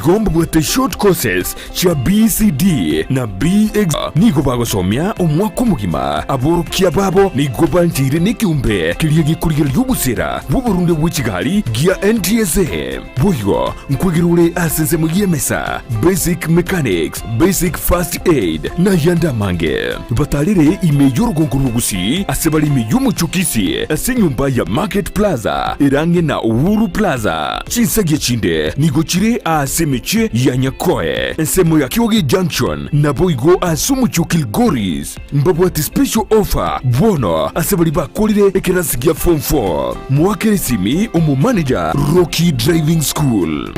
Boigo mbabwate short courses chia BCD na BX nigo bagosomia omwaka omogima. Aborokia babo nigo bancheire nekeombe keria gekorigereria obosera bw'oborundia bwe chigari gia NTSA. Boigo nkwegera ore ase ensemo y'emesa, basic mechanics, basic first aid, na ayande amange. Batarere ime y'orogongo rwa Gusii ase bare ime y'omochie o Kisii ase enyomba ya Market Plaza ere ang'e na Uhuru Plaza. Chinsagia chinde nigo chire aase emechie ya Nyakoe, ensemo ya Kioge Junction, naboigo ase omochie o Kilgoris. Mbabwate special offer bono ase baria bakorire ekerasi gia form 4. Moakere esimi omomanager Rocky Driving School.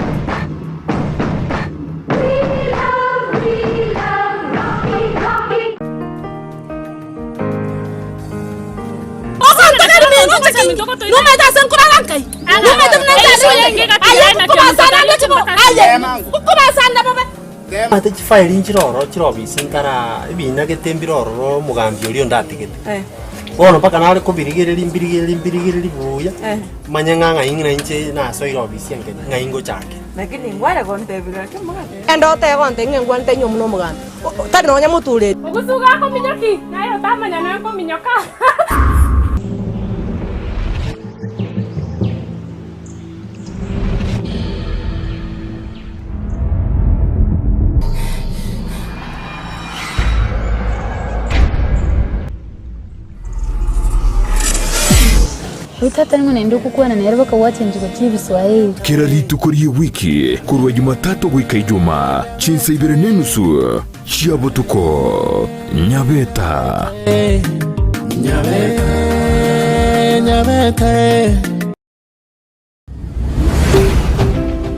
Ogontogeri minto inche ki? Nomaete ase nkorara nkai? Nomaete buna inche arenge? Aye nkobasana ande chibo, aye nkobasana bobe. Omanyete chifairi nchire ororo chire obisi nkara ebina gete mbire ororo omogambi oria ondatigete. Bono mpaka nare kobirigereria mbirigereria mbirigereria buya, manye ng'a ng'ai ng'ina inche nasoire obisi enke ng'ai ngochakera. Lakini ngware gontebia gaki omogaka. Endoto egontebia ng'a ngwanete inwe buna omogambi, tari nonya motureti. Ogosuga akominyoki, naye otamanya nonya nkominyoka. Oyo tata ning'o naende ogokwana nere bakagwachenchia gochia ebiswahili. Kera rituko ri'ewiki, korwa Jumatatu goika Ijumaa, chinsa ibere nenusu chia botuko. Nyabeta.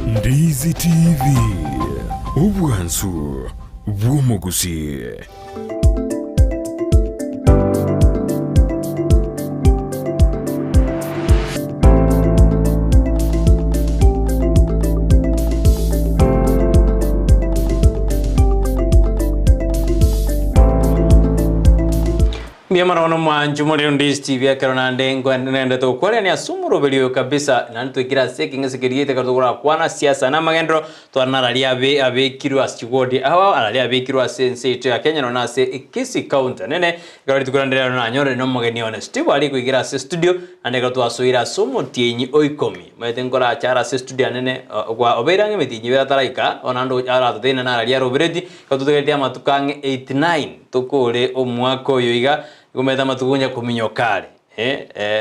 Ndizi TV, obwansu bw'omogusii. Mbuya mono bono mwanchu more onde Steve ekero naende ngendete gokwarania ase omoroberi oyo kabisa naende twaikire ase ekeng'ese keria gete ekero togorakwana siasa na amagenderero Twana nararia abe abekirwe ase chigodi ao, araria abekirwe ase ense yaito ya Kenya nonya ase Kisii County enene. Ekero rituko rinde rero nanyorire nomogeni one Steve aria koigera ase estudio, naende ekero twasoire ase omotienyi o ikomi, omanyete nkorache are ase estudio anene gwa obeire ang'e emetienyi ibere ataraika, bono naende aratoteine nararia arobereti, ekero totegereti amatuko ang'e 89 tokore omwaka oyo iga, igo omanyete amatuko onye kominyoka are.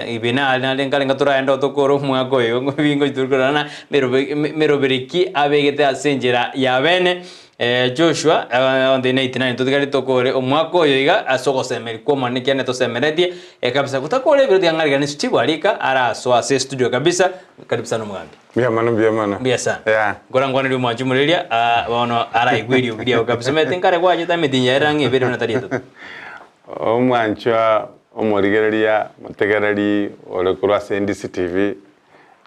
Ibe nare naende nkarenge toragende otokore omwaka oyo bingo tori korora ng'a merobe meroberi ki abegete ase enchera ya bene. Joshua onde 99 totigare tokore omwaka oyo iga ase ogosemeria kwa Omonene ekiagera netosemeretie kabisa. Gotakora ebiro tiga ng'ariganie Steve arika arasoa ase estudio kabisa. Karibu sana omogambi. Mbuya mono, mbuya mono. Mbuya sana. Yeah. Nkora nkwanerie omwanchi omoreria bono araigwe eriogi riao kabisa. Omanyete nkare gwachete emetienyi yaerire ang'e ebere buna tari etato. Omwanchwa omorigereria motegereri ore korwa ase Ndisi TV,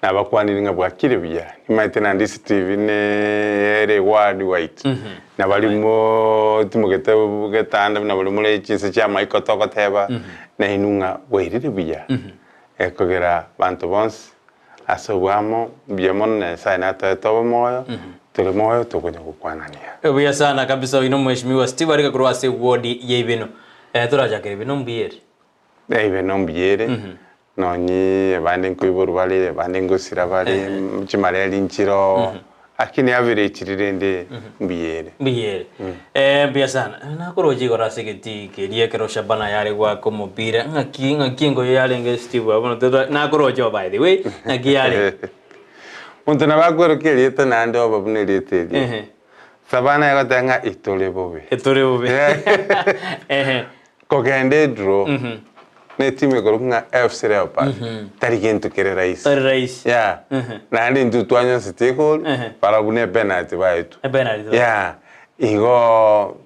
nabakwanire ng'a bwakire buya. Nimaete na Ndisi TV nere world wide. Na baria motimogete getanda buna baria more chinse chia amaiko togoteba, nainwe ng'a bwairire buya. Ekogera banto bonsi Ase oboamo, mbuya mono na Nyasae natoete obomoyo, tore moyo tokonya gokwanania. Buya sana kabisa oino mheshimiwa Steve arika korwa ase ward ya Ibeno. Eh torachakere Ibeno mbuya ere. Eh Ibeno mbuya ere, nonye abande nkoiborwa bare, abande ngosira bare, chimareri nchiroo, Lakini average rirende mbuya ere. Mbuya ere. Eh, mbuya sana. Nakoroche igoro ase egetii keria ekero Shabana yare goaka omopira. Ng'aki ng'aki engoyo yarenge Steve abwo bono tota nakoroche oo by the way, ng'aki yarenge? Monto nabo akwerokia erieta naende obe buna erieta erio. Ehe. Sabana egoteba ng'a etore bobe. Etore bobe. Ehe. Kogenda edraw ne etimu ekorokwa ng'a FC Leopards tari gento kere rahisi. Tari rahisi. Yeah. Naende intwe twanyonsete egoli, barabwo ne epenalty baetwe. Epenalty baetwe. Yeah. Igo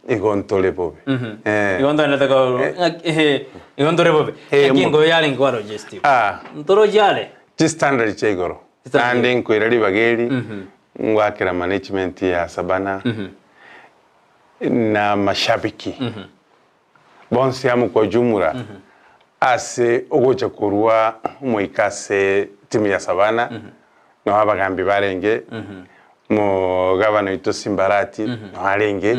igo ntore bobe. Eh. Igo ntoendete ko ng'aki ehe, igo ntore bobe. Eh, Ng'aki mo- engoyo yarenge kwaroche Steve? Ah. Ntoroche are? Chistandard chia igoro. Chistandard. Naende nkoira ribaga eri, ngoakera management ya Sabana. Na amashabiki bonsi amo kwa jumla ase ogocha korwa omoika ase timu ya Savana nao abagambi barenge. Omogavana oito Simbarati noo arenge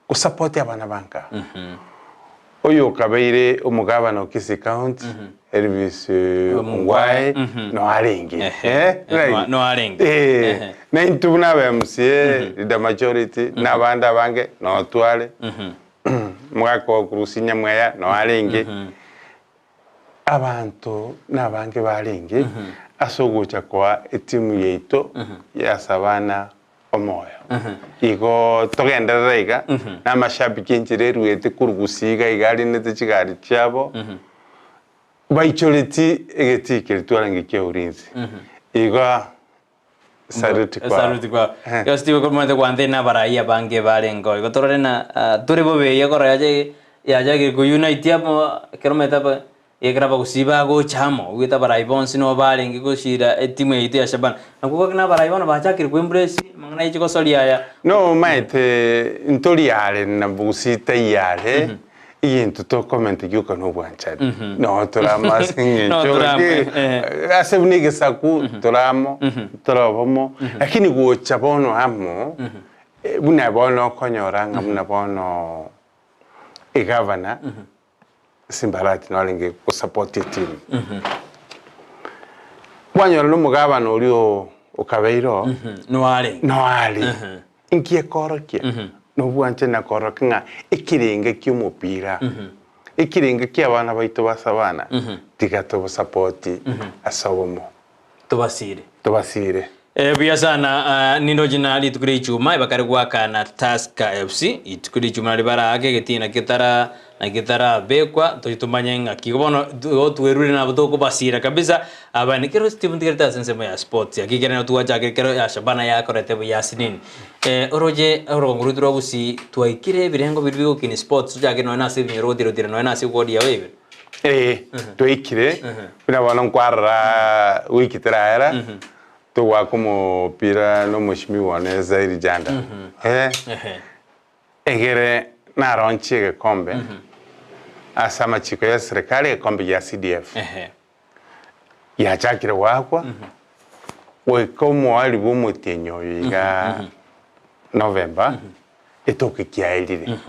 gosupport abana ba nka. Oyo okabeire omogavana o Kisii County Elvis Ongwae noo arenge. Ehe, noo arenge. Eh, na intwe buna aba MCA, leader majority, na abande abange noo tware. Omogaka o Kurusia Nyamweya noo arenge. Abanto nabange barenge ase ogocha koa etimu yaito ya Savannah omoyo. Igo togenderere iga na amashabiki enchera eruete korwa gusii iga iga arinete chigari chiabo baichoreti egetii keria twarenge kia Ulinzi. Igo Saluti kwao. Saluti kwao. Igo Steve komanyete kwanza ina abarai abange barengeo igo torore na ah, tore bobe iga korora yache yachakire ko unite amo ekero omanyete aba ekero abagusii bagocha amo obwate abarai bonsi nigo barenge gochira etimu yaito ya Shabana. Nakwo gaki na abarai bono bachakire ko embrace amang'ana ya chigosori aya. No omaete ntori are na bogusii taiyo are Egento tokomenta gioka nobwanchani. Noo toramo ase eng'encho Noo toramo, gaki, eh. ase buna egesaku toramo, tore obomo, lakini gocha bono amo, eh, buna bono okonyora ng'a buna bono egavana, Simbarati norenge gosupport etimu. Kwanyora na omogavana oria oo okabeire oo, Noarenge. noare. Inki ekorokia? Nobwanchani na korokia ng'a ekerenga ki'omopira, ekerenga ki'abana baito ba Savana, tiga tobasapoti ase obomo. Tobasire. Tobasire. Eh, buya sana ah, nindoche na rituko ria ichuma ebakare goakana Tusker FC rituko ria ichuma nario baraake egetii nakio tara nakio tarabekwa tochi tomanye ng'aki igo bono igo twerure nabo tokobasira kabisa Aba nekero Steve ntigerete ase ensemo ya sports aki ekero twachakire ekero ya Shabana yakorete buya asinini eh, oroche orogongo rwaito rwa Gusii twaikire ebirengo biria bigokini sports tochake nonya na ase ebinyoro gotira otira nonya na ase eward yao ebe. Ee, twaikire, buna bono nkwarora wiki teraera, togoaka omopira na omoshimiwa one Zairi Janda. Eh, Ehe. egere naronchie egekombe ase amachiko ya serikali, egekombe gia CDF. Ehe. Yachakire goakwa, goika omoari bw'omotienyi oyo iga November, etoke kiaerire.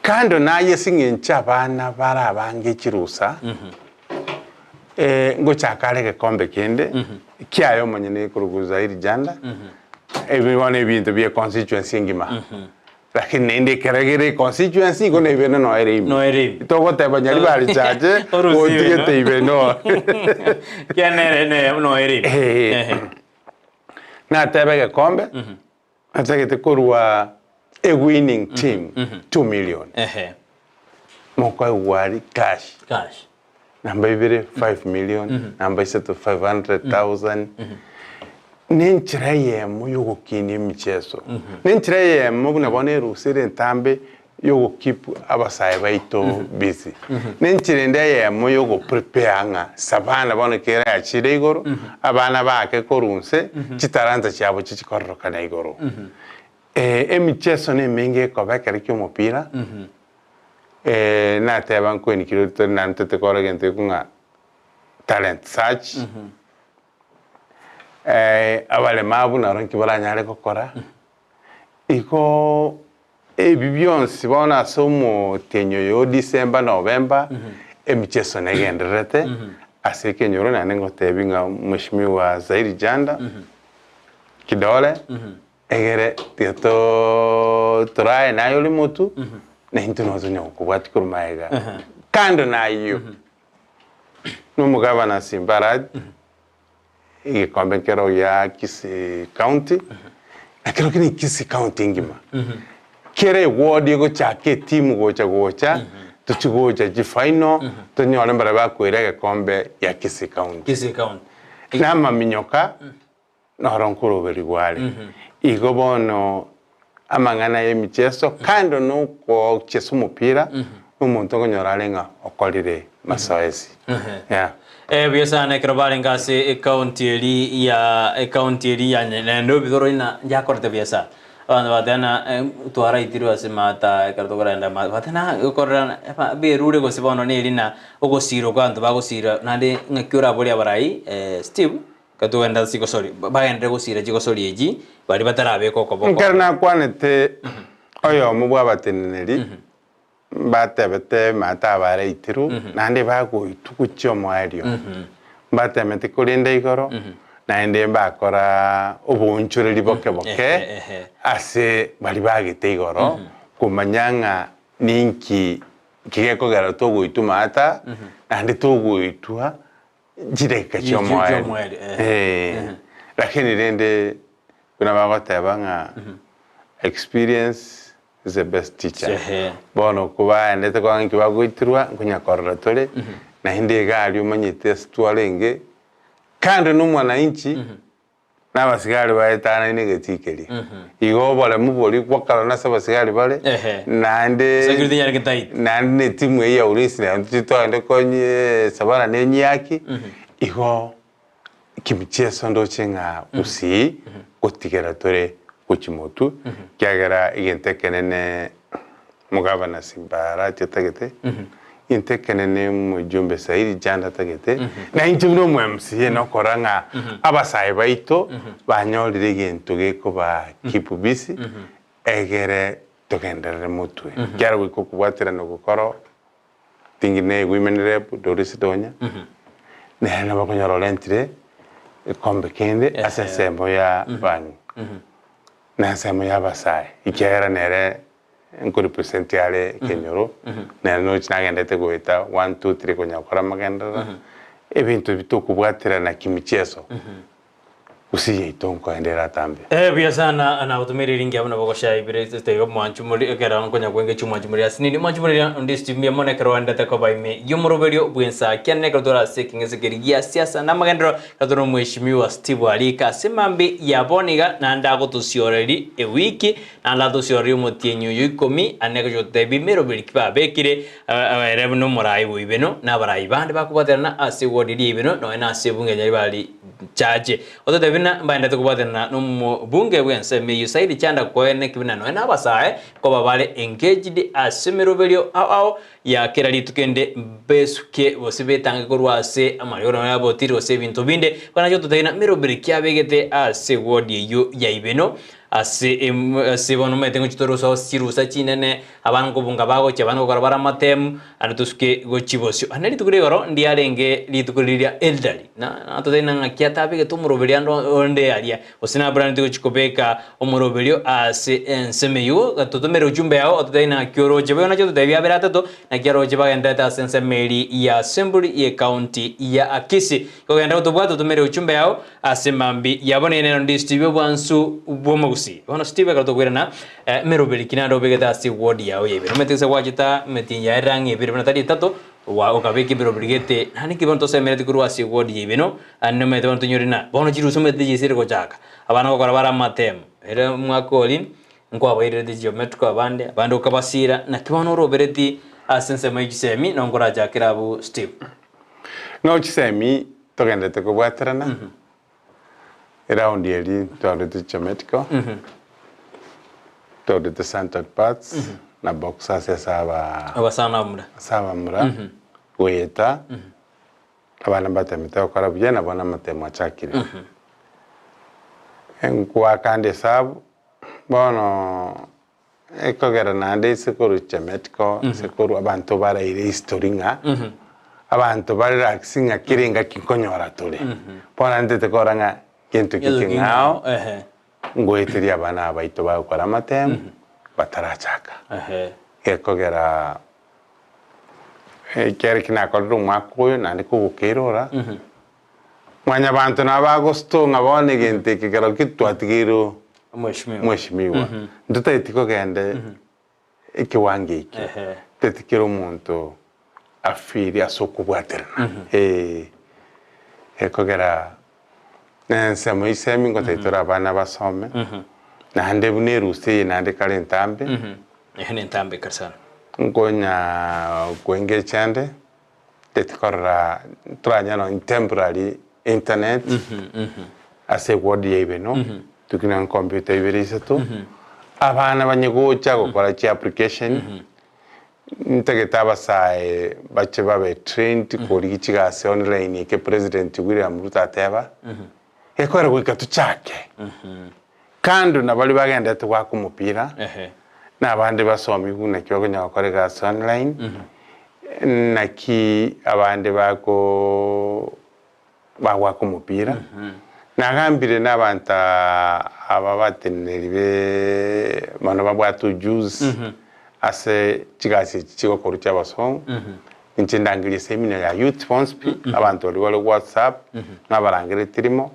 Kando naye ase eng'encho abana bare abange chirusa, ngochaka are egekombe kende, kiaye omonyene korwa Zairi Janda, ebi bono ebinto bie constituency engima. Lakini naende ekero kere constituency igo na ibeno noyo ere ime. Noyo ere ime. Togoteba Nyaribari chache, Orusie ibeno. otigete ibeno. Kiagera nere neye noyo ere ime. Ehe. Ehe. Nateba egekombe, natagete korwa a winning team 2 million. Ehe. Mokoegwa aria cash. Cash. Namba ibere 5 million, namba isato 500,000. Nenchera eyemo yogokinia emicheso. Nenchera eyemo buna bono erusa ere entambe yogokeep abasae baito busy. Nenchera ende eyemo yogo prepare ng'a savana bono kera yachire igoro, abana bake korwa nse, chitalanta chiabo chichikororokana igoro. Emicheso nemenge ekoba ekero kia omopira, Nateba nkoenikire tori tore naende tote kora egento ekio ng'a talent search, abaremabu naro nki baranyare gokora, igooo ebi bionsi bono ase omotienyi oyo o December, November, emicheso negendererete ase ekenyoro naende ngotebi ng'a mweshimiwa Zairi Janda, Kidore. Egere tiga torae naye ore motu, na intwe nabo tonya gokobwatia korwa magega. Kando na ayio, na omogavana Simba Arati, egekombe nkero gia Kisii County, na kero kere Kisii County engima, kera eward egochaka etimu gocha gocha, tochi gocha chifinal, tonyore mbaria bakoira egekombe gia Kisii County. Kisii County. Na amaminyoka. Noro nkoroberigwa are. Igo bono amang'ana y'emicheso kando nogochesa omopira, nomonto okonyora are ng'a okorire masoesi. Yeah. Eh, buya sana ekero barenge ase ecounty eri ya ecounty eri ya Nairobi toro ina yakorete buya sana. Abanto bateba na twaraitirwe ase maata ekero tokorenda ma bateba na gokorera eba berure gose bono neri na ogosirwa kwa abanto bagosira naende ng'aki oraborie abarai Steve. Togenda ase chigosori, bagenderere gosira chigosori echi, baria batarabeka okoboko. Ekero nakwanete oyomo bw'abateneneri, mbatebete maate abaraitirwe, naende bagoitwa gochia omoerio, mbatemete korenda igoro, naende mbakora oboonchoreri boke boke ase baria bagete igoro, komanya ng'a ninki kegekogera togoitwa maata, naende togoitwa chidakika chi'omoerio. Eh, lakini rende buna bagoteba ng'a experience is the best teacher. Bono kobaendete korora nki bagoitirwa, nkonya korora tore, naende iga aria omanyete ase twarenge, kando na omwananchi, na abasigari baetanaine egetii keria. Igo oboremu boria bwakarora ase abasigari bare, naende Security yarenge tight. naende na etimu eyio ya Ulinzi nayo ntochie twagende konye Savannah na enyiaki, igo kimicheso ndoche ng'a gusii gotigera tore gochia motwe, ekiagera egento ekenene Omogavana Simba-Arati atagete, egento ekenene omojumbe Saidi Janda atagete, na inche buna omo MCA nokora ng'a abasae baito banyorire egento gekoba keep busy egere togenderere motwe. Ekiagera goika okobwaterana ogokoro tingi ne women rep Doris Donya, nere nabo okonyora orentire ekombe kende ase ensemo ya abang'ina na ensemo ya abasae ekiagera nere nkorepresent are ekenyoro, nere nochi nagendete goeta one, two, three konya gokora amagenderero, ebinto ebi tokobwaterana kimicheso, gose yaito nkoenda eratambe. Eh, buya sana nagotumera eringi abwo nabo goshaibire taiga omwanchu muri ekero nkonya kwengecha omwanchu muri asinini omwanchu muri onde Steve mbuya mono ekero oendete koba ime y'omoroberio bw'ensakia nekero tore ase ekeng'ese keria gia siasa na amagenderero ekero tore omweshimiwa Steve Arika ase mambi ya bono iga naende agotosioreri ewiki Naende atosiorerie omotienyi oyo ikomi, ane gochia gotebia emeroberi ki babekire, ere buna omoraai bw'eibeno, na abarai bande bakobwaterana ase ewodi eria y'eibeno, nonya nase ebunge ya ribari chache. Ototebie buna mbaendete kobwaterana nomobunge bw'ensemo eyio Saidi Chanda koene ki buna nonya nabasae nkoba bare engaged ase emeroberio ao ao ya kera rituko ende besuke gose betange korwa ase amariogo nonya abotiri gose ebinto binde. Bono nache gototebia buna meroberi ki abegete ase ewodi eyio ya ibeno. Ase ase bono omanyete ngochia tore ase chirusa chinene, abana nkobunga bagochia, abana ngokora bare amatemu, naende tosuke gochia bosio. Ande rituko ria igoro ndiarenge rituko riria elderly, na natotebia ng'a ng'aki atabegete omoroberio ande onde aria, gose naburaneti gochia kobeka omoroberio ase ensemo eywo, totomere ujumbe yao ototebie ng'aki oroche. Boigo nache ototebie abere atato, naki aroche bagendererete ase ensemo eria ya assembly ye county ya Kisii. Kogenda gotobwata otomere ujumbe yao. Ase mambia yabo nere nonde Steve obwansu bw'omogusii. Bono Steve ekero tokoirana emeroberi ki naende obegete ase eward yao ya ibere. Omanyete gose gwachete emetienyi yaerire ang'e ebere buna tari etato, gwa okabeka emeroberi gete naende ki bono tosemereti korwa ase eward ya ibeno, naende omanyete bono tonyore na bono chirusa omanyete chiesire gochaka. Abana gokora bare amatemo, ere omwaka oria nkwabairerete geometrical abande, abande okabasira, naki bono orobereti ase ensemo ya chisemi nonye nkorachakere abwo Steve. Ng'ao chisemi Togenderete kobwaterana, eraundi eria twarorete Chometico, twarorete Santon Parts na Boxers ase aba Abasani abamura. ase abamura goeta, abana mbatemete gokora buya nabo namatemo achakire. Nkoaka ande esabu, bono Ekogera naende ase korwa Chemetico, ase korwa abanto baraire history ng'a abanto barelax ng'a kera engaki nkonyora tore. Bono naende ntete korora ng'a gento eke keng'ao, ngoeteria abana aba baito bagokora amatemu, batarachaka. Gekogera ekero eki nakorire omwaka oyo naende kogokeirora, Mwanyabanto nabo bagostoo ng'a bono egento eke kerokio twatigeirwe Omweshimiwa. Ntotageti kogenda ekewango ekio, totageti kera omonto afeeli ase okobwaterana. Ee, ekogera ensemo isemi ngotebia tore abana basome, naende buna erusa eye naende kare entambe, nkonya koengecha ande. Tetikorora toranyare nonye temporary internet ase eward ya ibeno tokina na computer ibere isato abana banye gocha gokora chi application ntagete abasae bache babe trained korigia chigasi online eke president William Ruto ateba. Gekogera goika tochake. Kando na baria bagenderete goaka omopira, na abande basomigwe naki bakonyara gokora egasi online, naki abande bako bagoaka omopira. Nagambire na abanto aba abateneneri be mono babwate ujuzi ase chigasi echi chigokorwa chia abasongo, inche ndangerie esemina ya youth bonsi pi, abanto baria bare whatsapp, nabarangeretie rimo,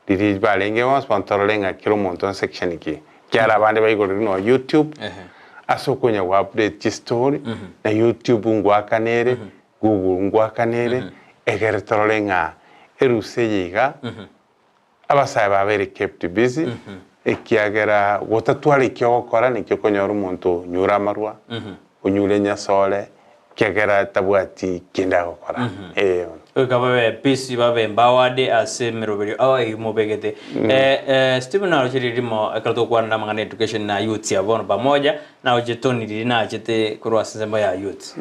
riria barenge bonsi bono torore ng'a kera omonto nsection ki, ekiagera abande baigorire nonya youtube, ase okonya go update chistory, na youtube ngoakana ere, Google ngoakana ere, egere torore ng'a erusa eye iga, abasae babeire kept busy, ekiagera gotatwara eki ogokora naki okonyora omonto onyure amarwa, onyure enyasore, ekiagera tabwati kende agokora, eh. Goika babe busy babe empowered ase emeroberio ao eyio mobegete. Stephen naroche ririmo ekero togokwanera amang'ana ya education na youths aba bono pamoja, naroche Tony riria nachete korwa ase ensemo ya youths.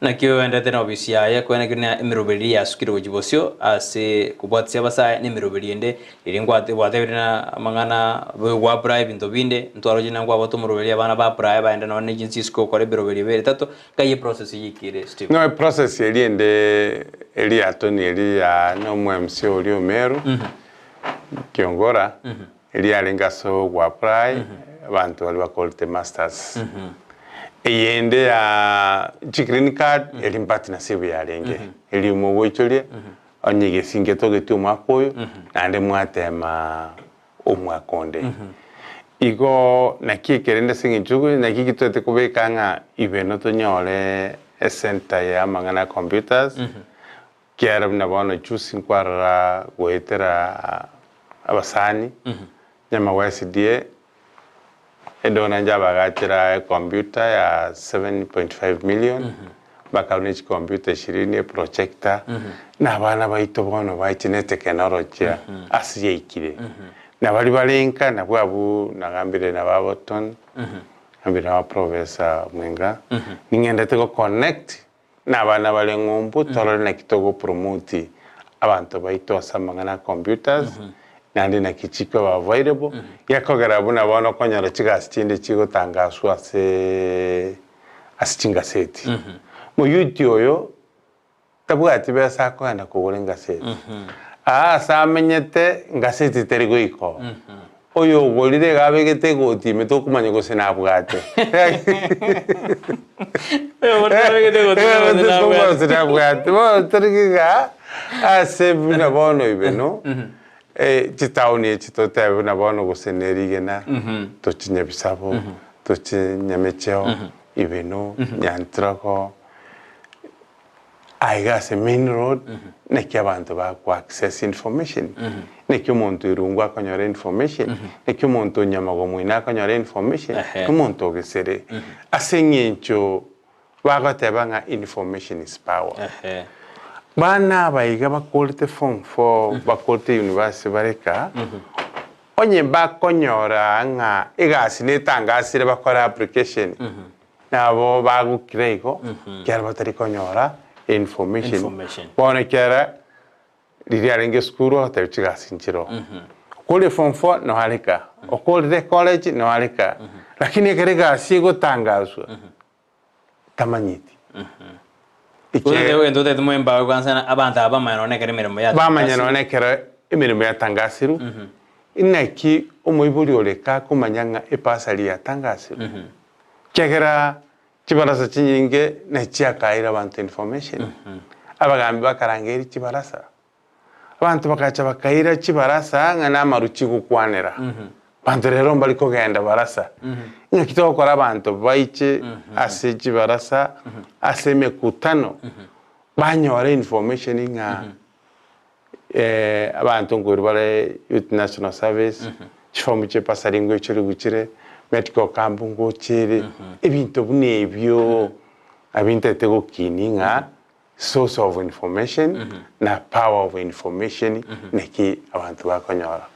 Naki oyoendete nobisi yaye, konya naki buna emeroberi eria yasukire gochia bosio ase kobwatisia abasae, na emeroberi ende eria ngwate gwatebire na amang'ana gwa-apply ebinto binde, ntwaroche na nkwabwate omoroberi abana ba-apply baende nonye ne chinsi isiko gokora emeroberi ebere etato, nkai eprocess eyio eikire Stephen? No eprocess eria ende eria ya Tony eria ya na omo MC oria o Meru, Kiongora, eria yarenge ase ogo-apply abanto baria bakorete masters. Eyende ya chigreen card eri mbati nasibu yarenge, eria mogoichoria onye gesinge togetie omwaka oyo naende mwatema omwaka onde. Igo naki ekerende ase eng'encho naki gitwete kobeka ng'a ibe tonyore ecenter ya amang'ana ya computers, Ekiagera buna bono juzi nkwarora goetera abasani, nyama gwa SDA, edona inche abagachera ecomputer ya 7.5 million, bakarwa ne chicomputer ishirini, eprojector, na abana baito bono baiche ne etekenolojia ase yaikire. Na baria bare nka nabwo abwo nagambire nabo Aborton, nagambire nabo Professor Mwenga, ning'endete go connect Na abana bare ng'umbu torore naki togo promote abanto baito ase amang'ana a computers naende naki chikoba available gekogera buna bono okonyora chigasi chinde chigotangaswa ase ase chingaseti. Moyuti oyo tabwati besa akogenda kogora engaseti aa ase amenyete ngaseti teri goika oo. Oyogorire iga abegete egoti ime tokomanya gose nabwate. Gose nabwate. Bono tori iga ase buna bono ibe no, chitaoni echi totebe buna bono gose ne rigena, toche Nyabisabo, toche Nyamecheo, Ibeno, Nyantrogo. Aiga ase main road naki abanto bako access information, naki omonto irungu akonyora information, naki omonto onyamagomwino akonyora information, naki omonto ogesere ase eng'encho bagoteba ng'a information is power. Bana aba iga bakorete form four, bakorete university bareka, onye bakonyora ng'a egasi netangasire bakore application, Nabo bagokira igo, ekiagera batari konyora information. Information. Bono ekiagera riria arenge esukuru agotebiwa chigasi nchiroo. Okorire form four noareka, okorire college noareka, lakini ekero egasi egotangaswa tamanyeti. Ekiagera egento otagete moembawe kwanza na abanto aba bamanya nonye ekero emeremo Bamanya yatangasirwe. nonye ekero emeremo yatangasirwe, inaki omoibori oreka akomanya ng'a ebasari yatangasirwe. Ekiagera chibarasa chinyinge nachiakaeire abanto information, abagambi bakarangeria chibarasa, abanto bagacha bakaira chibarasa ng'a namaru chigokwanera, abanto rero mbari kogenda barasa, ng'aki togokora abanto baiche ase chibarasa, ase emekutano, banyore information ng'a Abanto nkoirwa bare Youth National Service, chifomu chia ebasari ngoichorigwa chire, medical camp ngocha ere, ebinto buna ebio nabio ntagete gokinia ng'a source of information na power of information naki abanto bakonyora.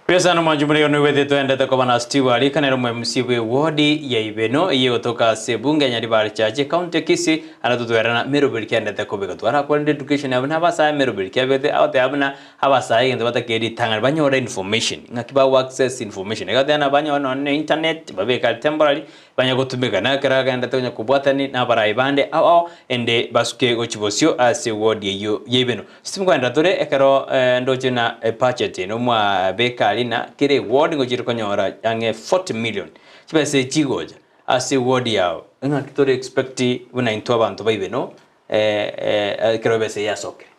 Buya sana omwanchi omorero noigwete toendete koba na Steve Arika nere omo MC bwe ward ya Ibeno eye egotoka ase ebunge ya Nyaribari Church ecounty ya Kisii aria totwerana Meroberi kiaendete kobeka twarakwanire education yabo na abasae Meroberi kiabete agoteba buna abasae egento batakeire ritang'ani banyore information ng'aki bago access information egoteba na banyore nonye na internet babeke aria temporary Banya gotumeka, na ekero agendete konya kobwatani nabarai bande ao ao, ende basuke gochia bosio ase ward eyio y'eibeno. Steve nkogenderera tore ekero ndoche na ebudget eye nomwabeka aria na kera eward ngochire konyora ang'e 40 million chibesa echi chigocha ase eward yao ng'aki tore expect buna intwe abanto ba ibeno ekero ebesa eye yasokire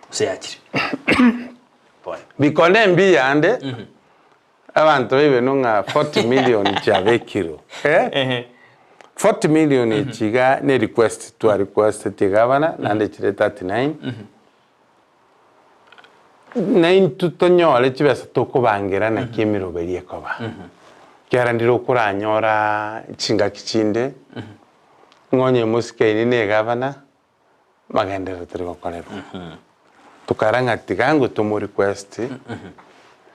gose yachire. Pole. Bikone mbiyande Abanto baibeno ng'a 40 million chiabekirwe eh? 40 million echi iga ne request twa requestetie gavana naende chire 39 naintwe tonyore chibesa tokobangera naki emeroberi ekoba. Ekiagera ndire okoranyora chingaki chinde ng'a onye mosike ne egavana magenderero tori gokorerwa. Tokara ng'a tiga ngwe tomo request,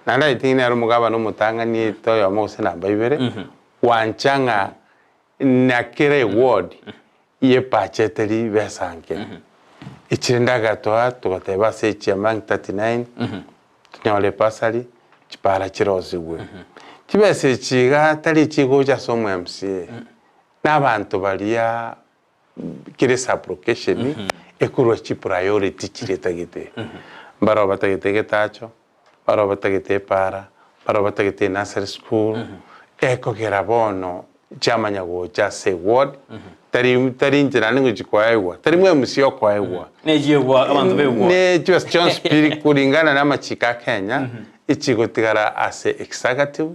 naende I think nere omogabana omotang'ani oito oyomo gose namba ibere, gwancha ng'a na kera eward yepachete ribesa nke. Echire ndagatoa togateba ase echi among 39, tonyore ebasari, chipara chirosigwe. Chibesa echi iga tari chigocha ase omo MCA, na abanto baria kere sub-location ekorwa chipriority chiria etagete. Mbaroo batagete egetacho, mbaroo batagete epaara, mbaroo batagete enursery school, ekogera bono chiamanya gocha ase eward, tari tari inche naende ngochi koegwa, tari mwe MC okoegwa. Nechiegwa abanto ba eward. Ne chibesa chionsi pi kulingana na amachiko a Kenya, echigotigara ase executive,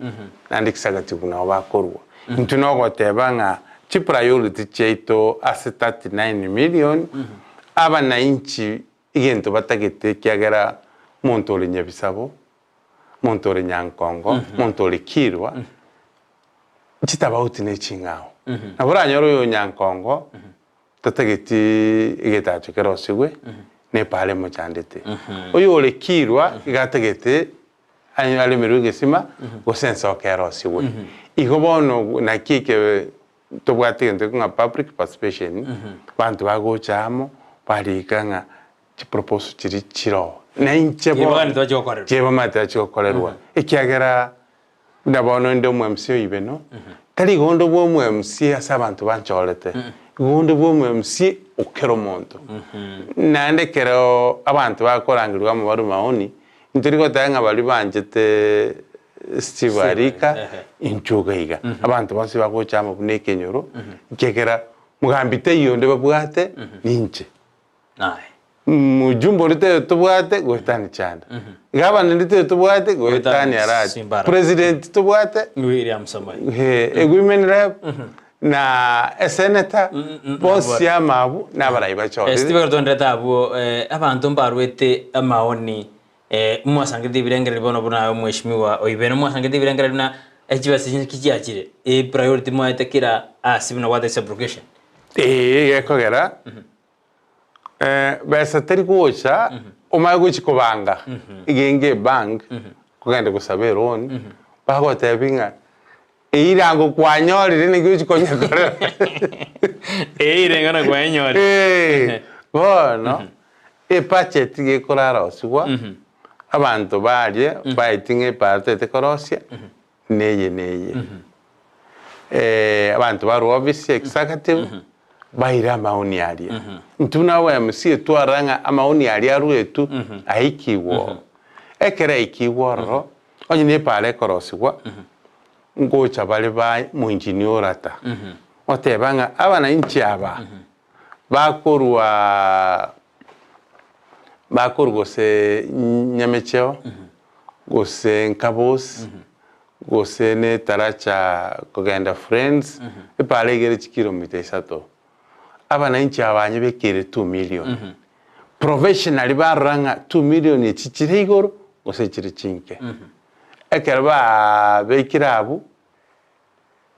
naende executive nabo bakorwa. Intwe nogoteba ng'a chipriority chiaito ase 39 million, abanainchi egento batagete ekiagera omonto ore Nyabisabo, omonto ore Nyankongo, omonto ore Kirwa, chitabauti ne ching'ao. Nabo oranyore oyo Nyankongo tatageti egetacho kerosigwe, nepara emochandete. Oyo ore Kirwa iga atagete aremerwe egesima, gose ensoko erosigwe. Igo bono naki eke tobwate egento eke ng'a public participation, abanto bagocha amo, barika ng'a chiproposal chiria chiroo. Na inche bono, Chiebamate bachigokorerwa. chiebamate bachigokorerwa, ekiagera buna bono inde omo MC oibe no, tari igo onde bwa omo MC ase abanto banchorete, igo onde bwa omo MC o kera omonto. Naende ekero abanto bakorangerigwa amo barue maoni, Ntori goteba ng'a baria banchete Steve Arika, inchuo iga iga. Abanto bonsi bagocha amo buna ekenyoro, ekiagera mogambi taiyo onde babwate, ninche. Mojumbe oria taiyo tobwate, goetania Chanda. Gavana onde taiyo tobwate, goetania Arati. President tobwate, William Samoei. Women rep, na esenator, bonsi amo abwo nabarai bachorire. Steve ekero tondete abwo, abanto mbarwete amaoni, mwasangereti ebirengererio bono buna aye omweshimiwa oibene, mwasangereti ebirengererio buna chibesa echi naki chiachire, epriority mwaete kera ase buna gwatebire subrogation. Eeh gekogera besa teri gocha omanye gochi kobanga egenge ebank kogenda gosaba eloan bagotebia ng'a eirango kwanyorire naki ochi konyekorera Eirengo na kwanyorire. Bono ebudget iga ekorarosiwa abanto baria baetie ng'a epara totagete korosia neye neye. Abanto barwa office ya executive baire amaoni aria. Intwe buna aba MC twarora ng'a amaoni aria aruetwe aikigwe oo. Ekero aikigwe ororo, onye na epara ekorosigwa, ngocha bare ba moengineer orata, oteba ng'a abananchi aba bakorwa bakorwa gose Nyamecheo, gose Nkabosi, gose ne etaracha kogenda Friends, epara iga ere chikilomita isato. Abananchi aba banyebekeire two million. Professionally barora ng'a two million echi chire igoro gose chire chinke. Ekero baabekire abwo,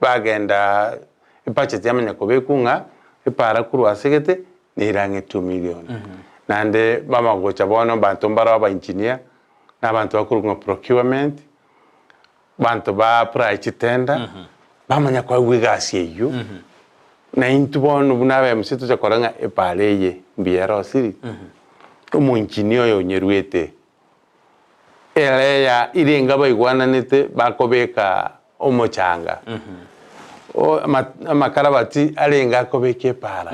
bagenda ebudget yamanya kobekwa ng'a epara korwa ase gete nere ang'e two million. Naende bamanya gocha bono abanto mbaro aba engineer, na abanto bakorokwa ng'a procurement. Abanto ba apply chitenda, bamanya koegwa egasi eyio, na intwe bono buna aba MC tocha korora ng'a epara eye mbuya erosiri, omoengineer oyo onyeruete, ere ya irenga baigwananete bakobeka omochanga, o ama amakarabati arenge akobeka epara.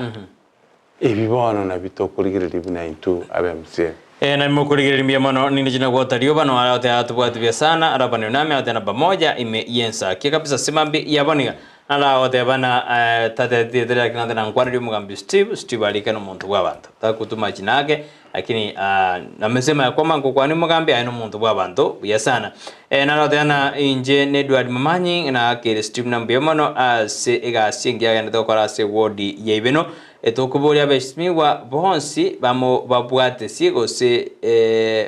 Ebi bono nabio tokorigereria buna intwe ab'MCA. Ee, nari mokorigereria mbuya mono, ninde chinagwota rioba, no are oteba tobwati buya sana, Labani oname oteba pamoja ime y'ensakia kabisa simambi yaboniga. Nara agoteba na eh, tatetete lakini nateba nankwanerie omogambi Steve, Steve arike nomonto bw'abanto. Takutuma chinake, lakini ah, namesema ya kwamba nkokwania omogambi aye nomonto bw'abanto buya sana. Eh, nara oteba na inche ne Edward Momanyi, naakere Steve na mbuya mono ase egasi engiya agendete gokora ase ward ya Ibeno. Etokoboria abesimigwa bonsi bamobabwatesie gose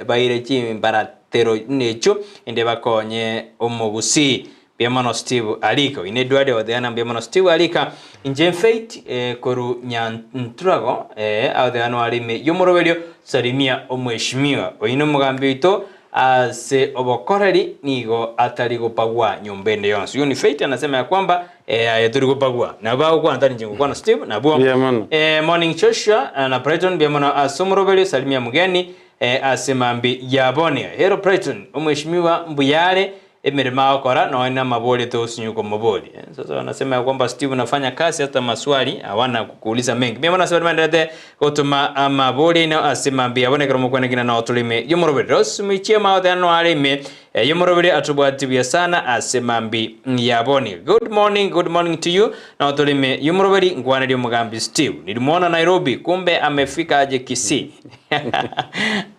baire chimbaratero echio inde bakonye omogusii. Mbuya mono Steve Alika. Oyo ne Edward ogoteana mbuya mono Steve Alika. Inche Faith koru Nyantrago agoteana are ime y'omoroberio salimia omweshimiwa. Oyo nomogambi oito ase obokoreri nigo atari gopagwa nyomba ende yonsi. Huyo ni Faith anasema ya kwamba Eh, aye tori gopagua. Nabo bagokwana tari inche ngokwana Steve nabwo. Mbuya mono. Eh, morning Joshua eh, na Brighton mbuya mono ase omoroberio salimia mugeni eh, ase mambi ya bonia. Hello Brighton, omweshimiwa mbuya are emeremo agokora nonya na amabori tosinywa komobori. Eh, sasa wanasema ya kwamba Steve unafanya kazi hata maswali hawana kukuuliza mengi. Mbuya mono ase baria baenderete gotoma amabori aino ase mambi ya bono ekero mokwanekina nao torime y'omoroberio. Rose Michiema oteba noare ime Eyomoroberi atobwati buya sana ase mambi yaboni. Good morning, good morning to you. Nao torime yomoroberi nkwanerie omogambi Steve. Nilimwona Nairobi kumbe amefika aje Kisii.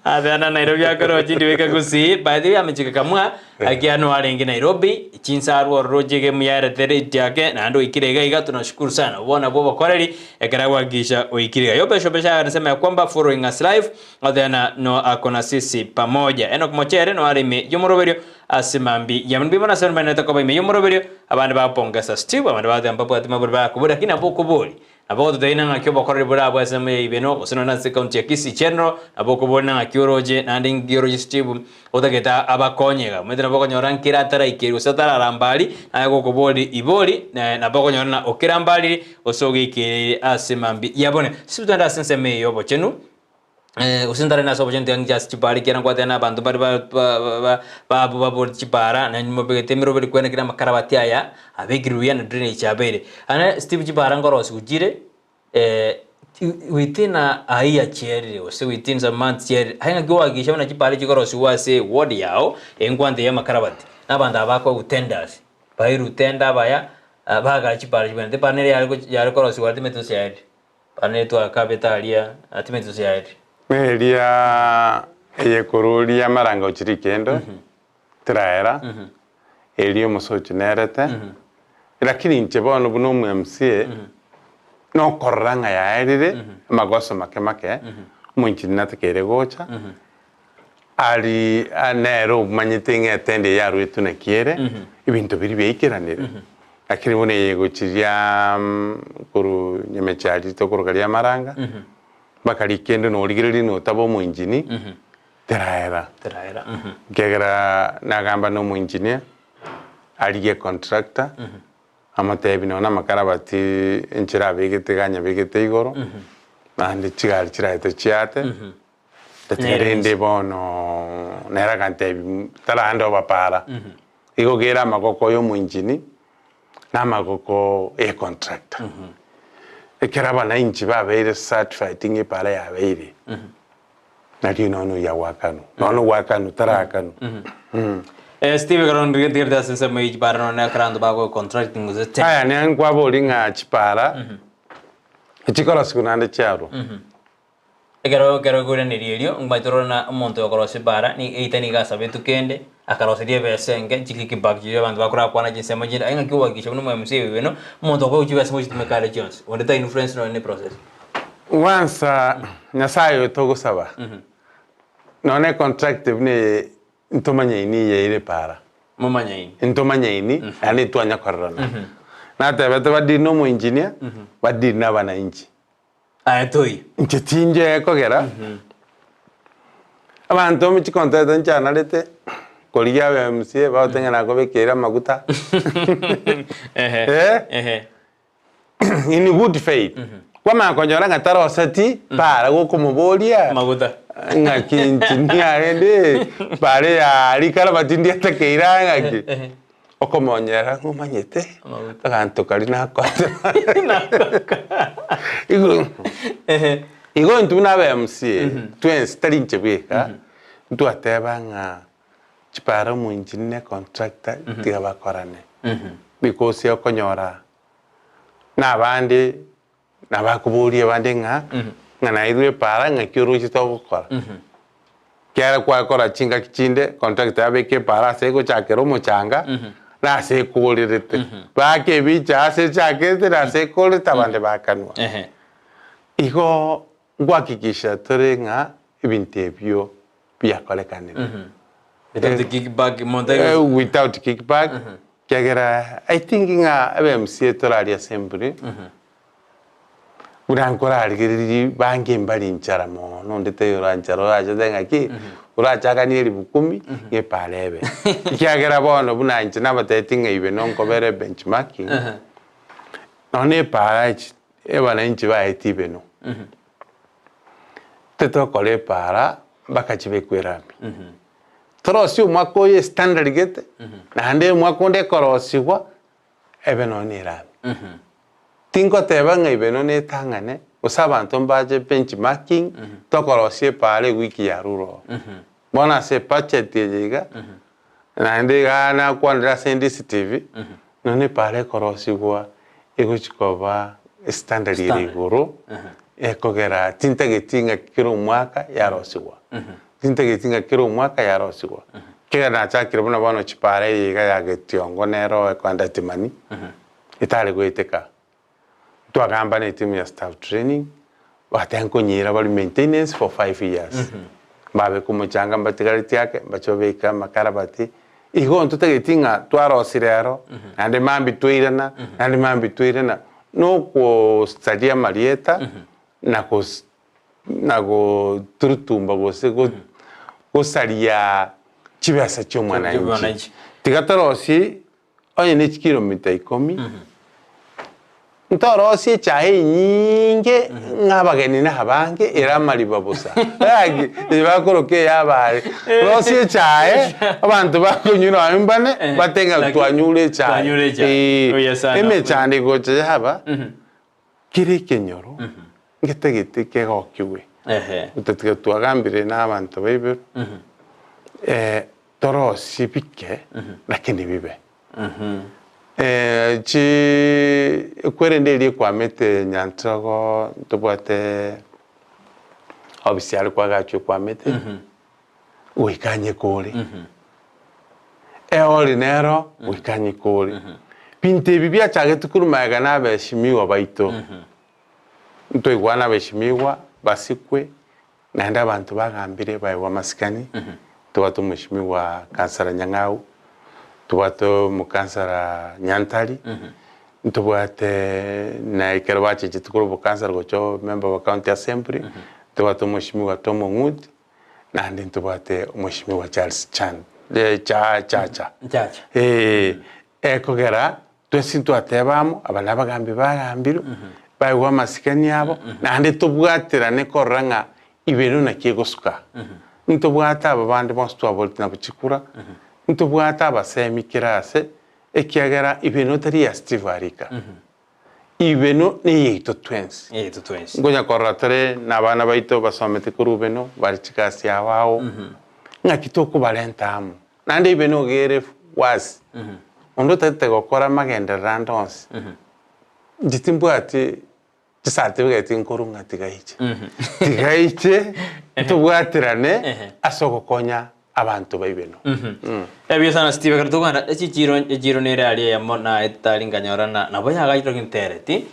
Athana Nairobi akorochi ndiweka Gusii. By the way amechikakamua akiano arenge Nairobi chinsaru ororo chige muyarete rate yake naende oikire iga iga tunashukuru sana. Obwo nabwo obokoreri ekero agwakisha oikire iga. Yobesha besha anasema ya kwamba following us live Othena no ako na sisi pamoja. Enock Mochere no are ime y'omoroberio ase mambi ya mbibo na sero maenete koba ime y'omoroberio abande bapongesa Steve abande bagoteba mbabwati mabori bakobori lakini nabo okobori nabo ogototeina ng'aki obokoreri bore abwo ase ime ya Ibeno gose nonye ase county ya Kisii General nabo okobori na ng'aki oroche naende nki oroche Steve otagete abakonye iga omanyete nabo okonyora nkere ataraikeria gose atararamba aria naye gokobori ibori nabo okonyora na okerambariri gose ogeikereire ase mambi ya bone. Steve twende ase ensemo eye y'obochenu. Gose ntare nase obochenu tiga ng'iche ase chipara ekiagera nkwatera na abanto bare ba- ba- ba- babo babore chipara, naende mobegete emeroberi kwene kera amakarabati aya abekirwe buya na drainage yabeire. Ane Steve chipara nkorosigwa chire within a year chiarire gose within some months chiarire, aye ng'aki ogohakikisha buna chipara chikorosigwa ase eward yago, enkwanta ya amakarabati, na abanto aba bakoegwa tenders, bairwe tender abaya, bagara chipara chibwenerete, epara nere yare gochi yare korosigwa timanyeti gose yaerire. Pane twakabete aria timanyeti gose yaerire. Eria eye korwa amarango chiri kendo teraera eria omosochi nerete lakini inche bono buna omo MCA nokorora ng'a yaerire amagoso make make omoinchini natakeire gocha ari nere omanyete ng'a etende eye yarwetwe naki ere ebinto biria biaikeranire lakini bono eye egochiria korwa nyamechari tokoroka ria amaranga mpaka rikendo norigereria notaba omoinchini teraera Teraera. ekiagera nagamba na omoengineer arigie contractor amotebi nonya amakarabati enchera abegete iga anyabegete igoro naende chigari chiraete chiate ndatiga rende bono nere agantebi tarande obapara igo kere amagoko ya omoengineer na amagoko ya econtractor ekero abananchi babeire certified ng'a epara yabeire nario nonya oyio agwakanwa nonya ogwakanwa tarakanwa. Steve ekero ndigerete ase ensemo eye chipara nonya ekero abanto bagoe contracting gose tender. Aya nigo nkwabori ng'a chipara echikorosiwa naende chiarwa. Ekero ekero ekoiraneria erio, ngbache torore na omonto oyokorosia epara, ni eita nigo asabetwe kende, akaroseria ebesa enke, chikickback chiria abanto bakorakwana chinsemo chinde, aye ng'aki ogohakikisha buna omo MC oyo eno, omonto okoegwa chibesa ngochitumeka are chionsi, onde ta influence nonye na eprocess. Gwansa Nyasaye oyo togosaba, nonya na econtract buna eye ntomanyaini eyeire epara. Momanyaini. Ntomanyaini, yaani twanya kororana. Natebete badeal na omoengineer, badeal na abananchi. Aye toiyo. Inche tinche ekogera, abanto chicontract nchanarete. Korigia abe MCA bagoteba ng'a nakobekeire amaguta. Ehe. Eh? In good faith. Kwamanya konyora ng'a taroseti para gokomoboria Maguta. ng'aki inche niarende para ya rikarabati ndiatakeire aa ng'aki. Okomonyera ng'a omanyete Amaguta. aganto karia nakoete. Igo igo intwe buna abe MCA twensi tari inche bweka ntwateba ng'a chipara omoengineer na econtractor tiga bakorane because okonyora na abande nabakoboria abande ng'a ng'a nairwe epara ng'aki oroche togokora. Ekiagera kwakora chingaki chinde contractor yabeka epara ase egochakera omochanga na ase ekorerete. Baaka ebicha ase echakete na ase ekorerete abande bakanwa. Igo nkohakikisha tore ng'a ebinto ebio biakorekanire. Without the kickback, monto Eh, without kickback, ekiagera I think ng'a abe MCA toraria assembly, buna nkorarigereria bange mbari nchara mono, onde taiyo oranchara orachete ng'aki, orachakanie elifu kumi, ng'a epara ebe. Ekiagera bono buna inche nabatebetie ng'a ibe nonkobere benchmarking, nonya na epara echi, abananchi baetie ibeno. Titokora epaara mpaka chibekwe erami. Torosie omwaka oyo estandard gete, naende omwaka onde ekorosigwa, ebe nonya na erami. Tingoteba ng'a ibeno netang'ane, gose abanto mbache benchmarking, tokorosia epaara ewiki yarure oo. Bono ase ebudget eye iga, naende igaa nakwanire ase Ndisi TV, nonya na epaara ekorosigwa egochi koba estandard ere igoro, ekogera tintageti ng'a kera omwaka yarosigwa, tintageti ng'a kera omwaka yarosigwa. Ekero nachakire buna bono chipaara eye iga ya Getiongo nero ekoenda Timani, etare goeteka. Twagamba ne etimu ya staff training, bagateba nkonyeira bare maintenance for 5 years. Mbabeke omochanga mbatigaretie ake, mbache babeke amakarabati, igo ntotageti ng'a twarosia rero, naende mambia twairana, naende mambia twairana, nokosaria amarieta na gos na goturutumba gose go gosaria chibesa chia omwananchi. Tiga torosie Onye ne chikilomita ikomi, ntorosie echae enyinge ng'a abageni na abange ere amariba bosa. Gaki, eye bakoroka eya abaare. Rosia echae, abanto bakonywa nonye mbane, batebe ng'a twanyure echae. Twanyure echae. Eeh, Oye sana. emechando egocha yaba, kera ekenyoro, ngetagete kegokiwe. Ehe. Gotatiga twagambire na abanto ba ibero, Torosie bike, lakini bibe. Chi ekwerende eria ekwamete Nyantrogo ntobwate ofisi are kwagachwa ekwamete, goika anyekore. Eori nero goika anyekore. Binto ebi biachagete korwa magega na abeshimiwa baito, ntoigwane abeshimiwa basikwe. Naende abanto bagambire baegwe amasikani, tobwate omweshimiwa Kansara Nyang'au, tobwate omokansara Nyantari, ntobwate na ekero bachechete korwa obokansara gocha member of county assembly, ntobwate omweshimiwa Tom Ong'uti, naende ntobwate omweshimiwa Charles Chan Cha Chacha. Chacha. Eeh, ekogera Twensi ntwateba amo, aba nabagambi bagambirwe, baegwe amasikani abo, naende tobwaterane korora ng'a ibere naki egosuka. Ntobwate aba bande bonsi twaboreti nabo chikura, ntobwate abasemi kera ase, ekiagera ibeno tari ya Steve Arika. Ibeno neyaito twensi. Eyaito twensi. Nkonya korora tore na abana baito basomete korwa ibeno, bare chigasi ao ao, ng'aki tokobarenta amo. Naende ibe nogere wasi, onde otagete gokora amagenderero ande onsi, inche timbwati chicertificate nkorwa ng'a tiga iche. Tiga iche tobwaterane ase ogokonya abanto ba ibeno. Ebuya sana Steve, ekero tokogenda echichiro echiro nere aria eyemo naye tari nkanyora na nabo yagachire lakini tereti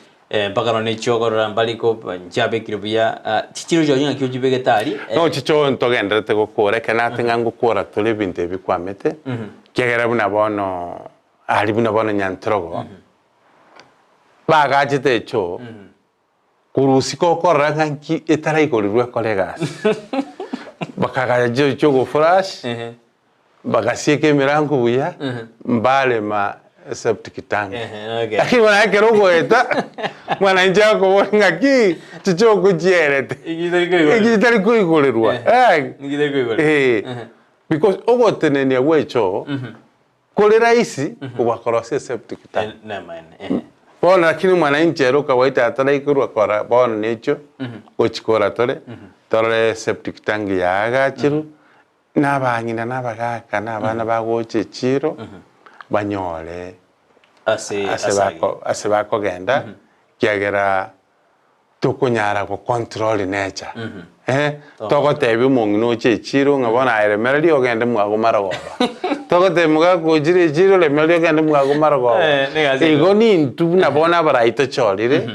mpaka nonye chiogorora mbari ko nchiabekire buya chichiro chiaye ng'aki ochibegete aria. No chicho ntogendererete gokora ekero nate ng'a ngokora tore ebinto ebi kwamete, ekiagera buna bono aria buna bono Nyantrogo, bagachete echoo, korwa usiku okorora ng'a nki etaraigorirwe ekore egasi, bakagacha chio chiogofurash. Bagasieka emerango buya, mbarema septic tank. Lakini bono ekero ogoeta, mwananchi akoboria ng'aki chichoko chierete. Eki chitari koigorerwa. Eh. Because ogotenenia gwa echoo kore rahisi kobua korosia eseptic tank. Bono lakini mwananchi ere okawaida ataraikorwa kora bono nechio, gochikora tore, torore septic tank yaagachirwe, Na abang'ina na abagaaka na abana bagocha echiiro banyore Ase ase ase bako ase bakogenda, ekiagera tokonyara gocontrol nature eh, togotebia omong'ina oche echiiro ng'a bono aye remereria ogende mwago marogoba, togotebia mogaka ochire echiiro remereria ogende mwago marogoba. Eh, negasi Igo nintwe buna bono abarai tochorire,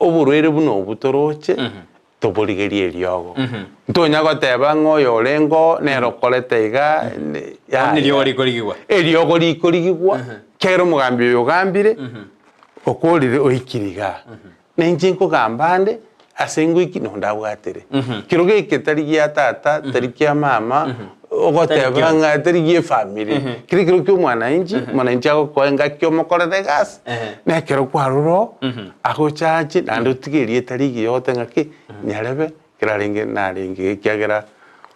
oborwaire buna obwo toroche, Toborigerie eriogo. Ntonya goteba ng'a oyo orenge oo nere okorete iga, Bono eriogo rikorigigwa. Eriogo rikorigigwa, ekiagera omogambi oyo ogambire, okorire oikire igaa. Na inche nkogamba ande, ase ngoiki nonde abwatire. Kero geke tari gia tata, tari kia mama, ogoteba ng'a tari gia efamiri. Kere ekero kia omwananchi, omwananchi agokoa engaki omokorere egasi, na ekero kwarure oo, agochache naende otige erieta rigiya ogote ng'a ki, nyarebe ekero arenge narenge ekiagera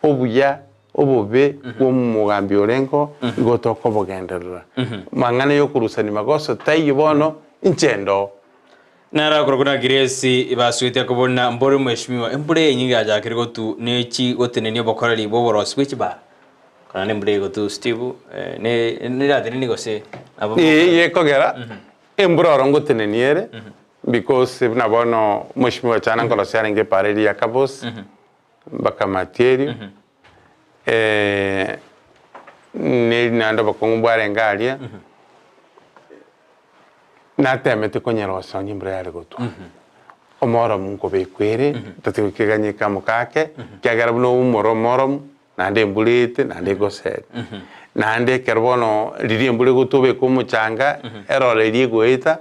obuya, obobe bwa omogambi orenge oo, nigo tokobogenderera. Amang'ana ya okorusania magoso taiyo bono, inche ndoo. Naro akorokwa na Grace basuete akobona mbore mheshimiwa embura eye enyinge yachakire gotu nechi gotenenia obokoreri bwa oborosi bwe chibara kana ne embura egotu Steve ne nerateneni gose nabo Ee gekogera embura oro ngotenenia ere because buna bono mheshimiwa Chana nkorosia arenge epara eria ya Kabosi mpaka Matieri neri naende obokong'u bwarenge aria. Natemete konyerosia onye embura yare gotwa, omoromu nkobekwa ere, tatiga keganye ekamo gake, ekiagera buna oumore omoromu, naende embura ete, naende egoseri. Naende ekero bono riria embura egotwa obeke omochanga, eroro eria egoeta,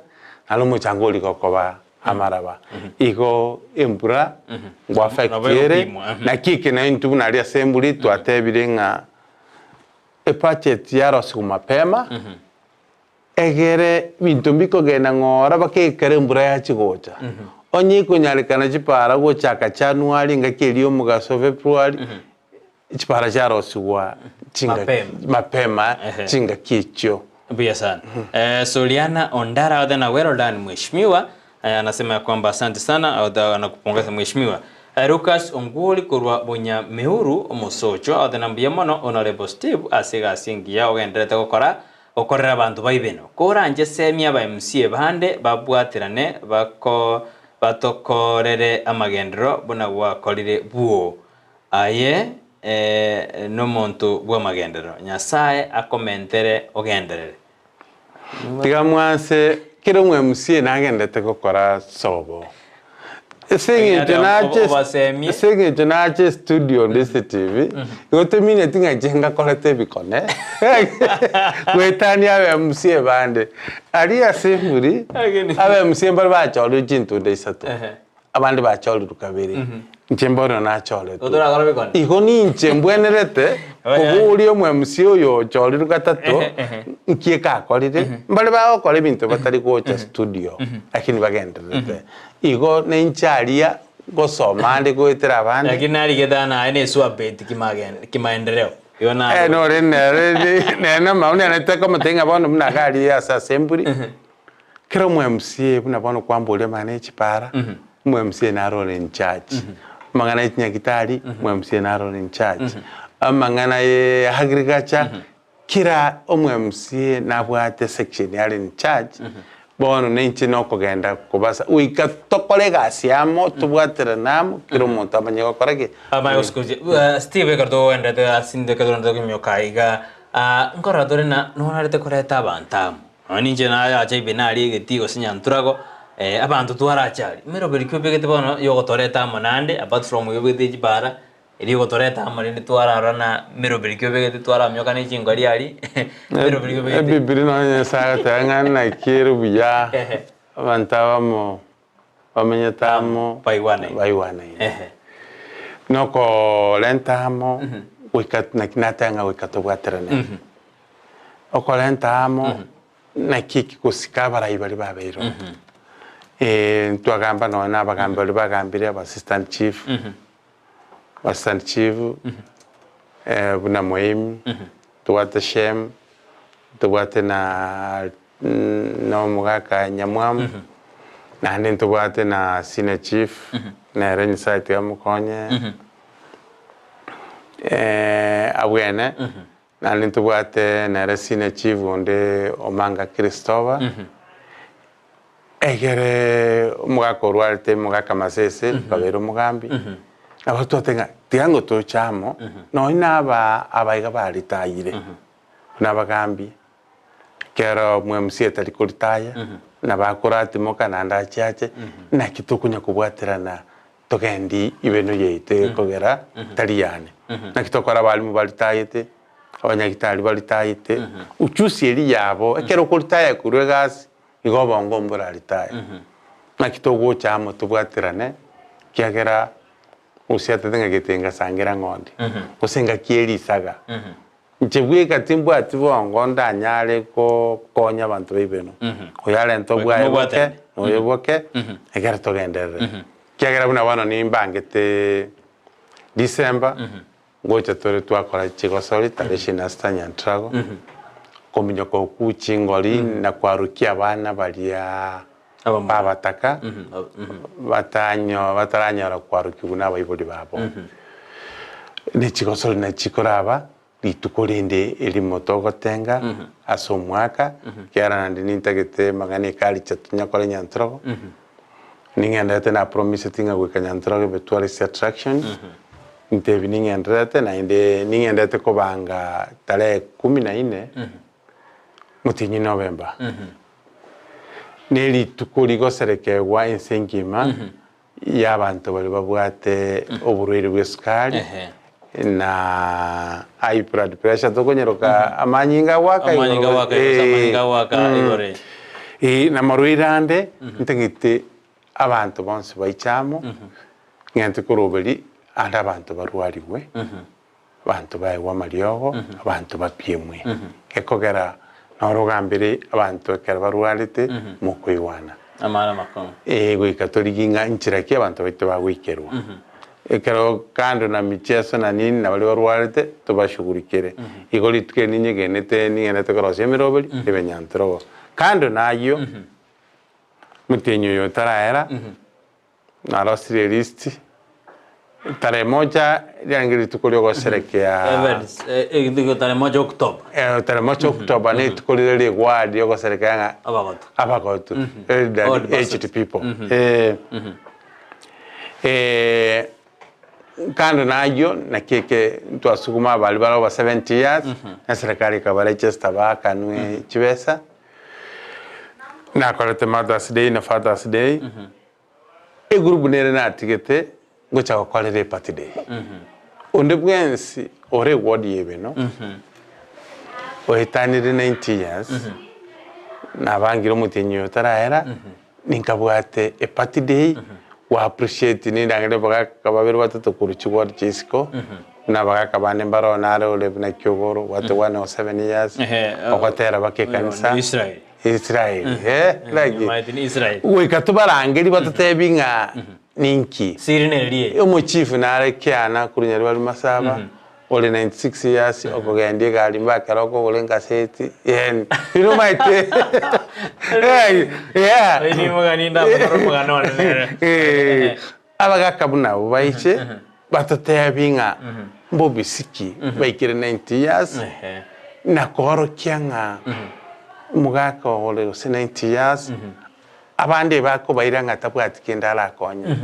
naende omochanga oria gokoba amaraba. Igo embura ngoaffect Nabo ere, egopimwa. naki eke naintwe buna aria ase embura twatebire ng'a ebudget yarosigwa mapema. Egere ebinto mbikogenda ng'ora mpaka ekero embura yachia gocha. Onye ekonyarekana chipara gochaka January engaki eria omogaso February, chipara chiarosigwa chingaki Mapema. mapema Ehe. chingaki echio. Mbuya sana. Eh, Soliana Ondara othe na well done mheshimiwa. Eh, anasema ya kwamba asante sana othe anakupongeza mheshimiwa. Eh, Lucas Ongwori korwa Bonyameuru omosocho othe na mbuya mono Honorable Steve ase egasi engiya ogenderete gokora Gokorera abanto baibeno. Koranche semia aba MCA bande babwaterane bako batokorere amagenderero buna gwakorire bwoo. Aye nomonto bwamagenderero. Nyasae akomentere ogenderere. Tiga mwanse kera omo MCA nagendete gokora sobo. Ase eng'encho nache Obasemie. ase eng'encho nache studio onde ase TV, igo tomineti ng'a inche ngakorete ebikone, goetania abe MCA bande. Aria ase emburi, abe MCA mbare bachorirwe chintunda isato, abande bachorirwe kabere, inche mbono nachoretwe. Otorakora bikone. Igo ninche mbwenerete koboria omo MCA oyo ochorirwe gatato, nki ekakorire, mbare bagokora ebinto batari gocha studio, lakini bagendererete. Igo ninche aria ngosoma ande goetera abande. Lakini narigete aa naye na eswabeti kimaendeleo. Igo Eh, nore nere nere namao nere tekomotebia ng'a bono buna iga aria ase assembly, kera omo MCA buna bono kwamboria amang'ana ya chipara, omo MCA naro ore in charge, amang'ana ya chinyagitari, omo MCA naro ore in charge, amang'ana ya agriculture, Kera omo-MCA nabwate section are in charge, bono nainche nokogenda kobasa goika tokore egasi amo, tobwaterane amo, kera omonto amanye gokora ki? Amanye gosukuria. Bua Steve ekero togoenderete ase intwe ekero togenderete kominyoka iga, nkorora tore na nonarete koreta abanto amo. Nonya ninche nayacha even aria egetii gose nyanturago, abanto twarache aria. Emeroberi ki obegete bono ya ogotoreta amo naende apart from iga obegete chibara, Erio gotoreta amo rende twararora na meroberi ki obegete twaramioka ne chingori aria, meroberi ki obegete. Ebibiri nonya Nyasae agoteba ng'a naki ere buya abanto abamo bamenyete amo Baigwanaine. baigwanaine. Nokorenta amo. Goika naki nateba ng'a goika tobwaterane. Okorenta amo naki eki gosika abarai baria babeire oo. Ntwagamba nonya na abagambi baria bagambire aba assistant chief, assistant chief buna Moimi, tobwate Shem, tobwate na na omogaka Nyamwamu, naende ntobwate na senior chief, nere Nyasaye tiga amokonye. Abwene, naende ntobwate nere senior chief onde Omanga Christopher, egere omogaka orwarete omogaka Masese okabeire omogambi, nabo twateba ng'a tiga ng'o toche amo, nonye na aba abaiga baritayire, buna abagambi, Ekero omwemc atari koritaya, nabo akoratimoka naende ache ache, naki tokonya kobwaterana togendi ibeno yaito ekogera tari yane. Naki tokora abalimu baritayete, abanyagitari baritayete, uchusi eria yabo, ekero okoritaya korwa egasi, igo obongo mboraritaya. Naki togocha amo tobwaterane, ekiagera gose atete ng'a getenga sangira ng'ondi, gose engaki ye risaga. Inche bweka timbwati bongo ndanyare gokonya abanto baibeno. Oyo arente obwaye boke, na oyo boke, ekero togenderere. Ekiagera buna bono nimbangete December, ngocha tore twakora chigosori tarehe ishirini na sita Nyantrago, kominyoka okwo chingori na kwarukia abana baria abataka batanyo bataranyora kwarokigwa nabaibori babo. Ne chigosori nachi chikoraba rituko rinde erimo togotenga ase omwaka, ekiagera naende nintagete amang'ana ekaricha tonyakore Nyantrogo, ning'endererete na promiseti ng'a goika Nyantrogo ebe tourist attraction, ntebi ning'endererete naende ning'endererete kobanga tarehe kumi na inne, motienyi November. Nerituko rigoserekegwa ense engima y'abanto baria babwate oborwaire bw'esukari na high blood pressure tokonyeroka amanyinga agoaka igoro Amanyinga agoaka igoro, gose amanyinga agoaka igoro eye. Eh, na amarwaire ande ntagete abanto bonsi baiche amo, ng'ente koroberi ande abanto barwarigwe. Abanto baegwe amariogo, abanto bapiemwe. Gekogera noro ogambere abanto ekero barwarete, mokoigwana. Amara amakong'u. Ee, goika torigie ng'a nchera ki abanto baito bagoikerwa. Ekero kando na micheso na nini na baria barwarete, tobashugurikere. Igo rituko eri ninyegenete ning'endete korosia emeroberi, ebe nyantrogo. Kando na ayio, motienyi oyo otaraera, Narosirie eristi, tarehe moja riarenge rituko ri'ogoserekea Events, eh, eh, tarehe moja October. Eh, tarehe moja October ne rituko riria rigwari riogoserekea ng'a Abagotu. abagotu, elderly, Old persons. aged people. Eh, eh, kando na ayio naki eke ntwasuguma abaria bare over 70 years, na eserekari ekabaregister baakanwe chibesa, nakorete Mother's Day na Father's Day. Egroup nere natigete ngocha gokorera eparty day. Onde bwensi ore eward ya Ebeno oetanire 90 years nabangire omotienyi oyo otarahera ninkabwate eparty day go appreciate nindangere abagaka babere batato korwa chiward chia isiko buna abagaka bande mbare nare ore buna Kiogoro obwate 107 years ogotera baka ekanisa. Israeli, eh, like, Nyuma ni Israeli. goika tobarangerie batotebi ng'a ninki. Siri neri eye. Omochifu nare kiana korwa Nyaribari Masaba, ore 96 years, okogendia egari mpaka ekero okogora engaseti, yaani, riromaete Eh, yeah. Oyo ni omogani ndamokora omogano one nere. Eh, abagaka buna abwo baiche, batotebi ng'a mbobisiki baikire 90 years, Ehe. na koorokia ng'a omogaka ore gose 90 years, abande bakobaira ng'a tabwati kende arakonye.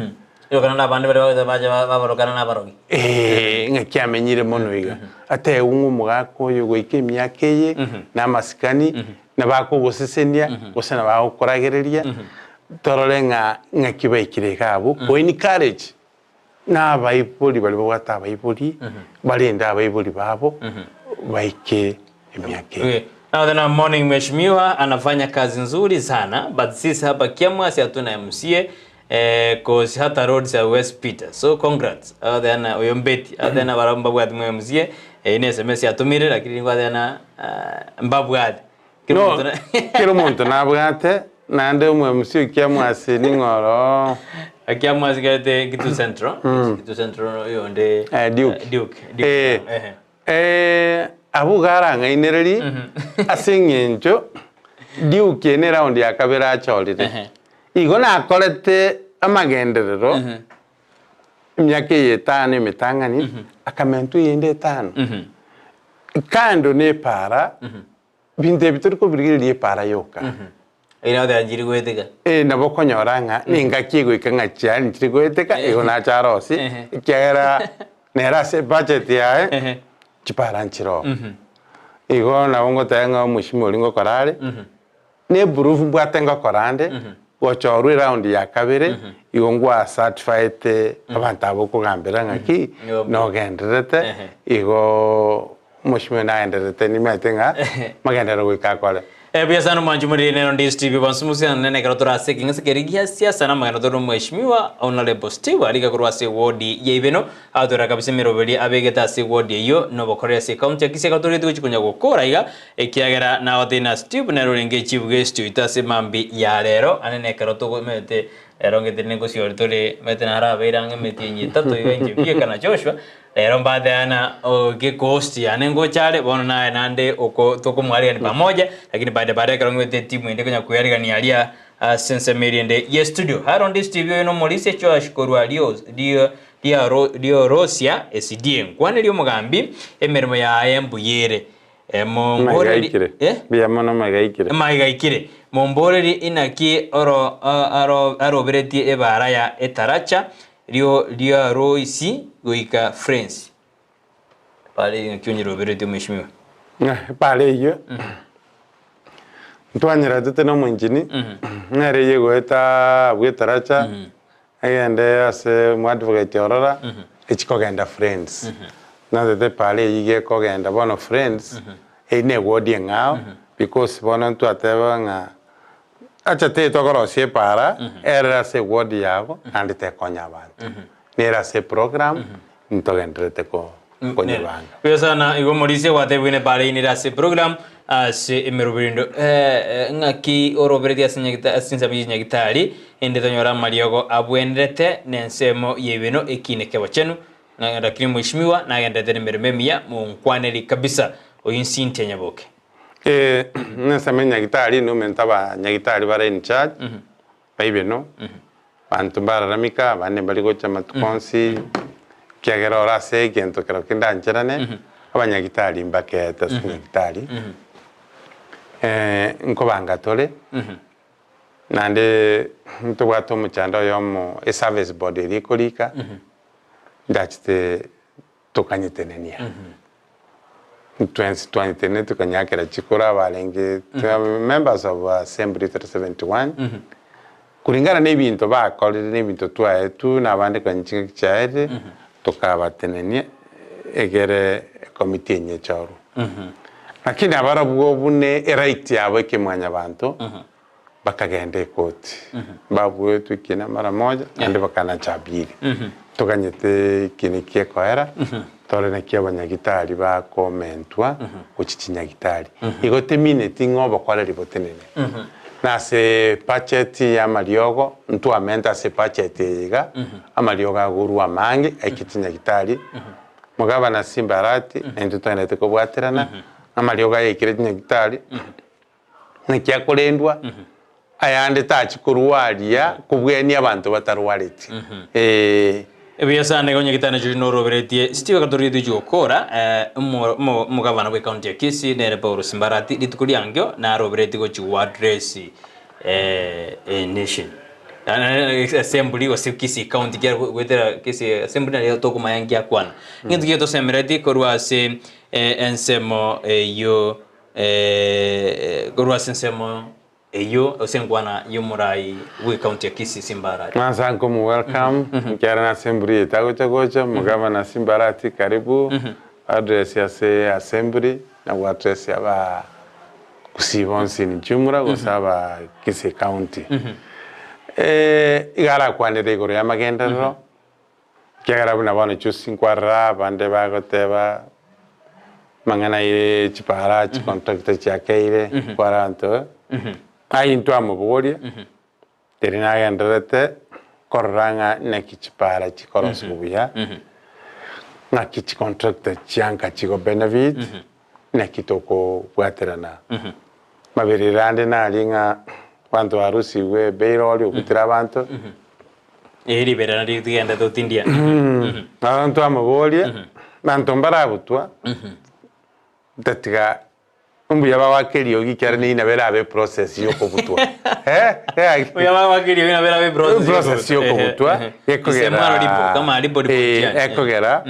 Igo naende abande baria bagocha bache baborokana na abarogi. Ee, ng'aki amenyire mono iga. Atebiwe ng'a omogaka oyo goika emiaka eye, na amasikani, na bakogosesenia, gose na bagokoragereria, torore ng'a ng'aki baikire iga abwo, ko encourage. Na abaibori baria babwate abaibori, barende abaibori babo baike emiaka eye. Okay. Now then, morning mheshimiwa anafanya kazi nzuri sana but sisi hapa Kiamwasi hatuna MCA. Eh, cause hata roads are West Peter. So congrats. Agoteana oyo Mbeti. Agoteana barabwo mbabwati mwe MCA. Eye ne SMS atomire lakini nigo agoteana ah, mbabwate. Kera No, omonto na- kera omonto nabwate naende omwe-MC okia mwasi ning'o oroo. Akia mwasigerete Kitu Central. Kitu Central oyonde Eh, Duke. eh, Duke. Duke. Eh. Ehe. Eh, abwo iga arang'ainererie ase eng'encho Duke eye ne round ya kabere achorire. Ehe. Igo nakorete amagenderero emiaka eye etano emetang'ani, akamentwa eyende etano. Kando na epaara, binto ebi tori kobirigereria epaara yoka. Eira oteanchiri goeteka. Eh, nabo okonyora ng'a nengaki egoika ng'a chiari nchiri goeteka, igo nache arosie, Ehe. ekiagera nere ase ebudget yaye, Ehe. chipara nchire oo. Igo nabo ngoteba ng'a omweshimiwa oria ngokora are, na eproof mbwate ngokora ande, gochorwa eround ya kabere, igo ngwa certified abanto aba okogambera ng'aki, Nigo nogendererete, Ehe. igooo omweshimiwa nagendererete nimanyete ng'a magenderero goika akore. Buya sana omwanchi omoriri nero Ndisi TV bonsi mosianane nekero tore ase ekeng'ese keria gia siasa na amagena tore nomweshimiwa Honorable Steve Arika korwa ase eward ya Ibeno agotoira kabisa emeroberio abegete ase eward eyio na obokoreri ase ecounty ya Kisii ekero torigete gochia konya gokora iga ekiagera nagotebi na Steve nere orenge chief guest oito ase mambi ya rero ande nekero togomete rero ngete nengosiori tore omanyete narabeire ang'e emetienyi etato iga inche bieka na Joshua Rero mbateana gekosti yane ngocha are, bono naye naende oko tokomwarigania pamoja, lakini baada baadaye ekero ng'wete etimu ende konya koyarigania aria ase ensemo eria ende ye studio. Harold Steve oyo nomorisia Joash korwa rio rio riaro riorosia esidie nkwanerie omogambi emeremo yaye mbuya ere. Eh, momboreri Maigaikire. eh? Mbuya mono maigaikire. Maigaikire. Momboreri inaki oro aro aroberetie ebaara ya etaracha rio riaroisi goika France. Ebaara eyio naki onyeroberetie omweshimiwa? Ebaara eyio ntwanyeretete na omoengineer, nere eyio egoeta abwo etaracha, egende ase omoadvocate orora, echie kogenda Friends. Natete ebaara eyio iga ekogenda bono Friends, eyio na eward eng'ao, because bono ntwateba ng'a Acha titokorosia epaara ere ase eward yabo naende tekonya abanto. Nere ase eprogram ntogendererete konyebanga. Buya sana igo omorisia gwatebigwe ne epaara eyio nere ase eprogram ase emeroberindo ng'aki oroberetie ase nyagita ase chinsemo chia chinyagitari ende tonyore amariogo abwenerete na ensemo ya ibeno ekine kebochenu ng'a lakini mweshimiwa nagendererete na emeremo emiya monkwaneri kabisa oyio Cynthia Nyaboke. Ee, neseme nyagitari nomente abanyagitari bare in charge baibeno, abanto mbararamika, abande mbari gocha amatuko onsi, ekiagera ore ase egento kero kende ancherane, abanyagitari mbakeete ase nyagitari, nkobanga tore, naende ntobwate omochando oyomo eservice board eria ekorika, ndachete tokanyetenenia. Twensi twanyetenenia tokanyakera chikura abarenge members of assembly 371 kulingana na ebinto bakorire na ebinto twaetwe na abande konya chingaki chiaerire tokabatenenia egere ecommittee enye echorwe. Lakini abarabwo buna eright yabo ekemwanyabanto Bakagenda ekoti, mbabuetwe ekiina mara moja, naende bakanacha abiri. Toganyete ekiina ki'ekoera, tore naki abanyagitari bakomentwa gochia chinyagitari. Igo temineti ng'a obokoreri botenene. Nase ebudget y'amariogo, ntwamente ase ebudget eye iga, amariogo agorwe amange aike chinyagitari, Omogabana Simba Arati, naintwe togenderete kobwaterana, amariogo ayaikire chinyagitari. Naki akorendwa, ayande tachi korwaria kobwenia abanto batarwareti. Ee. Ebuya sana igo nyagitari nachio noroberetie Steve akatorigetie gochia gokora omogavana bwe county ya Kisii nere Paul Simbarati rituko riangio naroberetie gochia go address nation assembly gose Kisii county kiare goetera Kisii assembly nario tokomanya nki akwana. Egento kiaye tosemeretie korwa ase ensemo eyio Korwa ase ensemo eyio ase enkwana y'omorai bw'ecounty ya Kisii Simba Arati. Kwanza nkomu welcome ekiagera nase embura eye tagocha gocha omogavana Simba Arati karibu address ase assembly na go address aba Gusii bonsi in jumla gose aba Kisii county. Iga arakwanere igoro y'amagenderero, ekiagera buna bono juzi nkwarora abande bagoteba amang'ana ye chipara, chicontractor chiakeire, nkwara abanto aye intwe amobogoria, riria nagendererete korora ng'a naki chipara chikorosiwa buya, ng'aki chicontractor chianka chigo benefit, naki tokobwaterana. Maberero ande naria ng'a abanto barusigwe ebail oria ogutire abanto. Ee riberera nario rigendete otindia. Abanto amoborie, abanto mbaragutwa, tatiga mbuya bagoaka eriogi ekiagera neyio nabo erabe eprocess ya okobutwa. Mbuya bagoaka eriogi nabo erabe eprocess ya Eprocess ya okobutwa, ekogera ekogera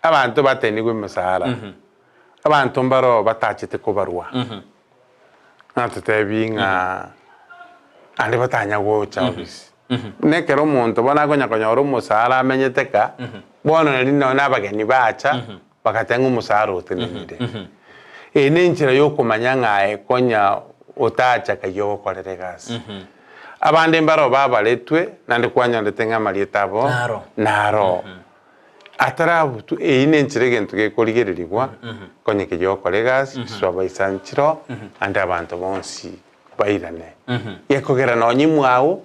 Abanto batenigwe emesara, abanto mbaro batachete kobarwa, natotebi ng'a ande batanya gocha ofisi. Buna ekero omonto bono akonya konyora omosara amenyete ka, bono nari nonye na abageni bacha, bagateba ng'a omosara otenenire. Eye ne enchera ya okomanya ng'a aye konya otacha kaywo ogokorera egasi. Abande mbaro babaretwe, naende kwanyorete ng'a amarieta abo naro. Atarabutwa, eyio nenchera egento gekorigererigwa, konya keria ogokora egasi, chiswaba isanchiro, ande abanto bonsi bairane. Gekogera nonye imwao,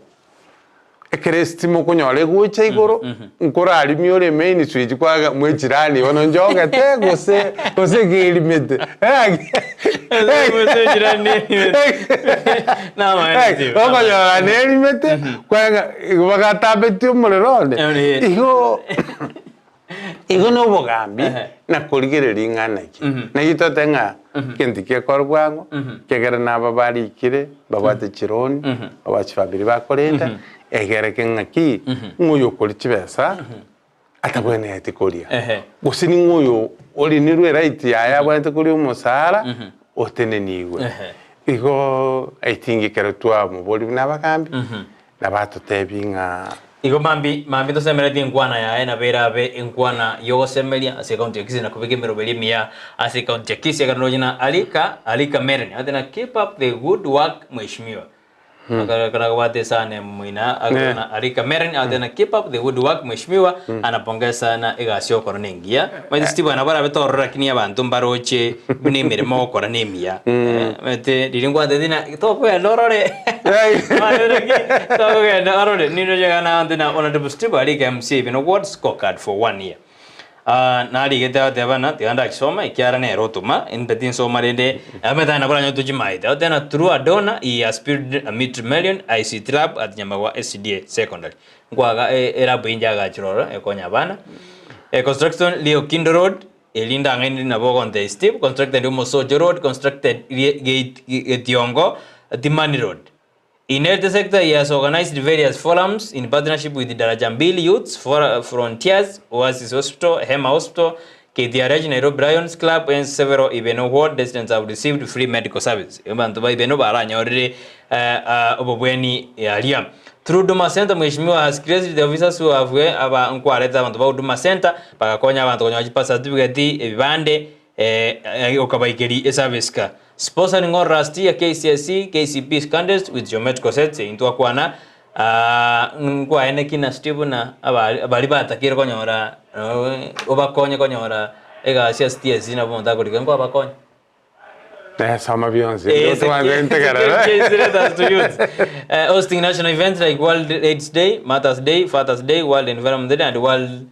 ekero esitima okonyora egocha igoro, nkorarimia ore emain switch kwaga mwechirani bono nchogete gose gose ekerimete. Okonyora nerimete, kwanga igo bagatambetie omorero one, igo igo na obogambi na korigereria ring'ana eki. Naki tote ng'a egento gekorwa bwango, ekiagera naba barikire, babwate chironi, babwate chifamiri bakorenda, egere ke ng'aki, ng'a oyo okoria chibesa atabwenereti koria, gose ning'o oyo orinirwe eright yaye abwenerete koria omosara otenenigwe. Igo I think ekero twamoboria buna abagambi, nabo atotebie ng'a. Igo mambi mambi tosemeretie enkwana yaye nabo erabe enkwana y'ogosemeria ase ekaunti ya Kisii na kobeka emeroberi emiya ase ekaunti ya Kisii. Ekero noroche na Alika Alika Meren ate na keep up the good work mheshimiwa. Akara akabwate esani moina akana Alika Meren ate na keep up the good work mheshimiwa anapongeza na egasi okora nengiya. Maete Steve nabo arabe tororo lakini abanto mbaroche buna emeremo ogokora nemiya. Maete riria nkwatebeti na tokogenda orore tokogenda orore ninde na Honorable Steve Alika MCA bino ward scorecard for one year. Narigete agoteba ng'a tiga ndachisoma ekiagera nere otoma, intwe tinsoma rende amanyete nabo oranyore tochimaete. Agoteba ng'a through a donor he has built a multi million ICT lab at Nyamagwa SDA Secondary. Nkwaga elab eye nchagachire ororo ekonya abana. Construction Leo Kindo Road, eri ndang'ainire nabo ogontebia Steve, constructed Omosocho Road, constructed Getiongo Timani Road. In health sector he has organized various forums in partnership with Daraja Mbili Youths Frontiers, Oasis Hospital, Hema Hospital, KTRH, Nairobi Lions Club and several Ibeno ward residents have received free medical service. Abanto ba Ibeno baranyorire obobweni aria. Through Huduma Center Mheshimiwa has created the officers who have aba nkwarete abanto ba Huduma Center bagakonya abanto konyora chi birth certificate, ebibande okabaikeria eservice ka. Sponsoring all last year KCSE, KCPE candidates with geometrical sets eyio ntwakwana nkwaene ki na Steve na baria batakeire konyora obakonye konyora egasi ase TSC nabo omonto akorika nkwabakonya? Soma bionsi twanze ntegerere. Hosting national events like World AIDS Day, Mothers Day, Fathers Day, World Environment Day and World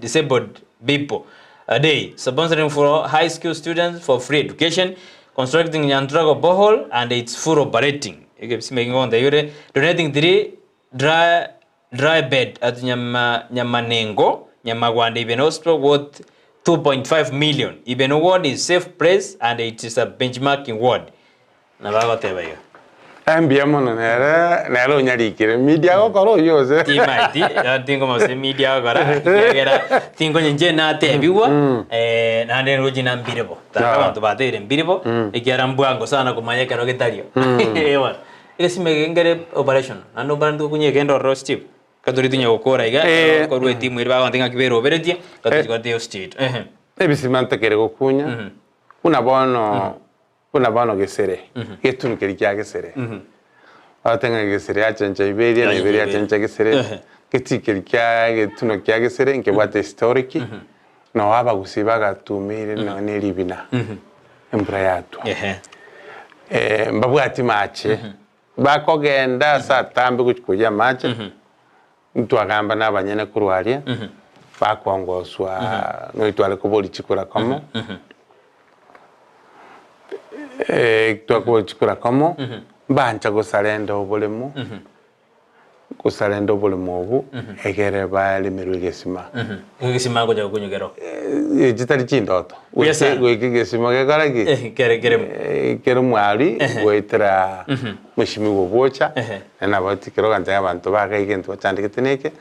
Disabled People Day, sponsoring for high school students for free education, constructing Nyantrago borehole and its full operating. Egebisima eke nkogontebia ore donating 3 dry dry bed at Nyama Nyamanengo Nyamagwanda Ibeno Hospital worth 2.5 million. Ibeno ward is safe place and it is a benchmarking ward. Nabo agoteba iga. Mbuya mono nere nere onyarikire media agokora oyio ose. Timaeti, yaani tinkomanya media agokora ekiagera tinkonya inche natebigwa naende roche na mbire bo. Tata abanto bateire mbire bo ekiagera mbwango sana komanya ekero getario. Bono, egesima eke nkere operation naende omanye ntokonya kende ororo Steve, ekero toria tonya gokora iga, korwa etimu eria bagontebia ng'aki beroberetie, ekero tochi koreta eostate. Ebisima ntakere gokunya, buna bono Buna bono gesere, getunu keria kia gesere. Bagote ng'a Gesere yachencha Iberia, na Iberia yachencha Gesere. Getii keria kia egetunwa kia Gesere nkebwate historic, noo abagusii bagatumeire nonya na eribina, embura yatwa. Mbabwati mache, bakogenda ase atambe gochia koyia amache, ntwagamba na abanyene korwa aria, bakongoswa noitware koboria chikura komo, twakoboria chikura komo, mbancha gosarenda oboremo, gosarenda oboremo obwo, egere baremerwe egesima. Egesima ngocha gokonywa kero. Chitari chindoto, Buya sana. goika egesima gekore ki? Kere keremo. Kere omwari goetera mweshimiwa obwocha, Ehe. na nabo tikero ogancha ng'a abanto baga egento bachandegete neke,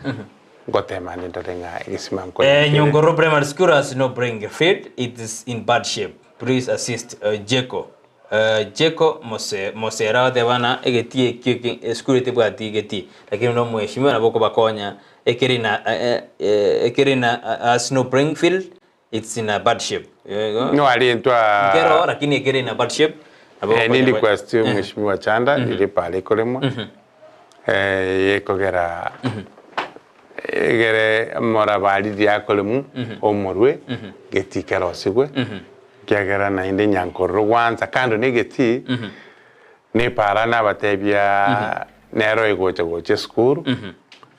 ngotema ande ndore ng'a egesima nkore Eh, kere. Nyongoro Primary School has no playing field, it is in bad shape. Please assist uh, Jeko. Uh, Jeko Mose, Mosera oteba na egetii ekio eke- esukuru etebwati egetii lakini no mweshimiwa nabo okobakonya ekere na eh, eh, ekere na has no playing field it's in a bad shape. Igo. Nwarentwa Nkero lakini ekere in a bad shape. Nabo Eh, ni okonya- request mweshimiwa Chanda riria epara ekoremwa eh, ekogera egere moraba riria akoremwa omorwe getii kerosigwe ekiagera naende nyankororo gwansa kando na egetii na epara nabatebia nero egocha gocha esukuru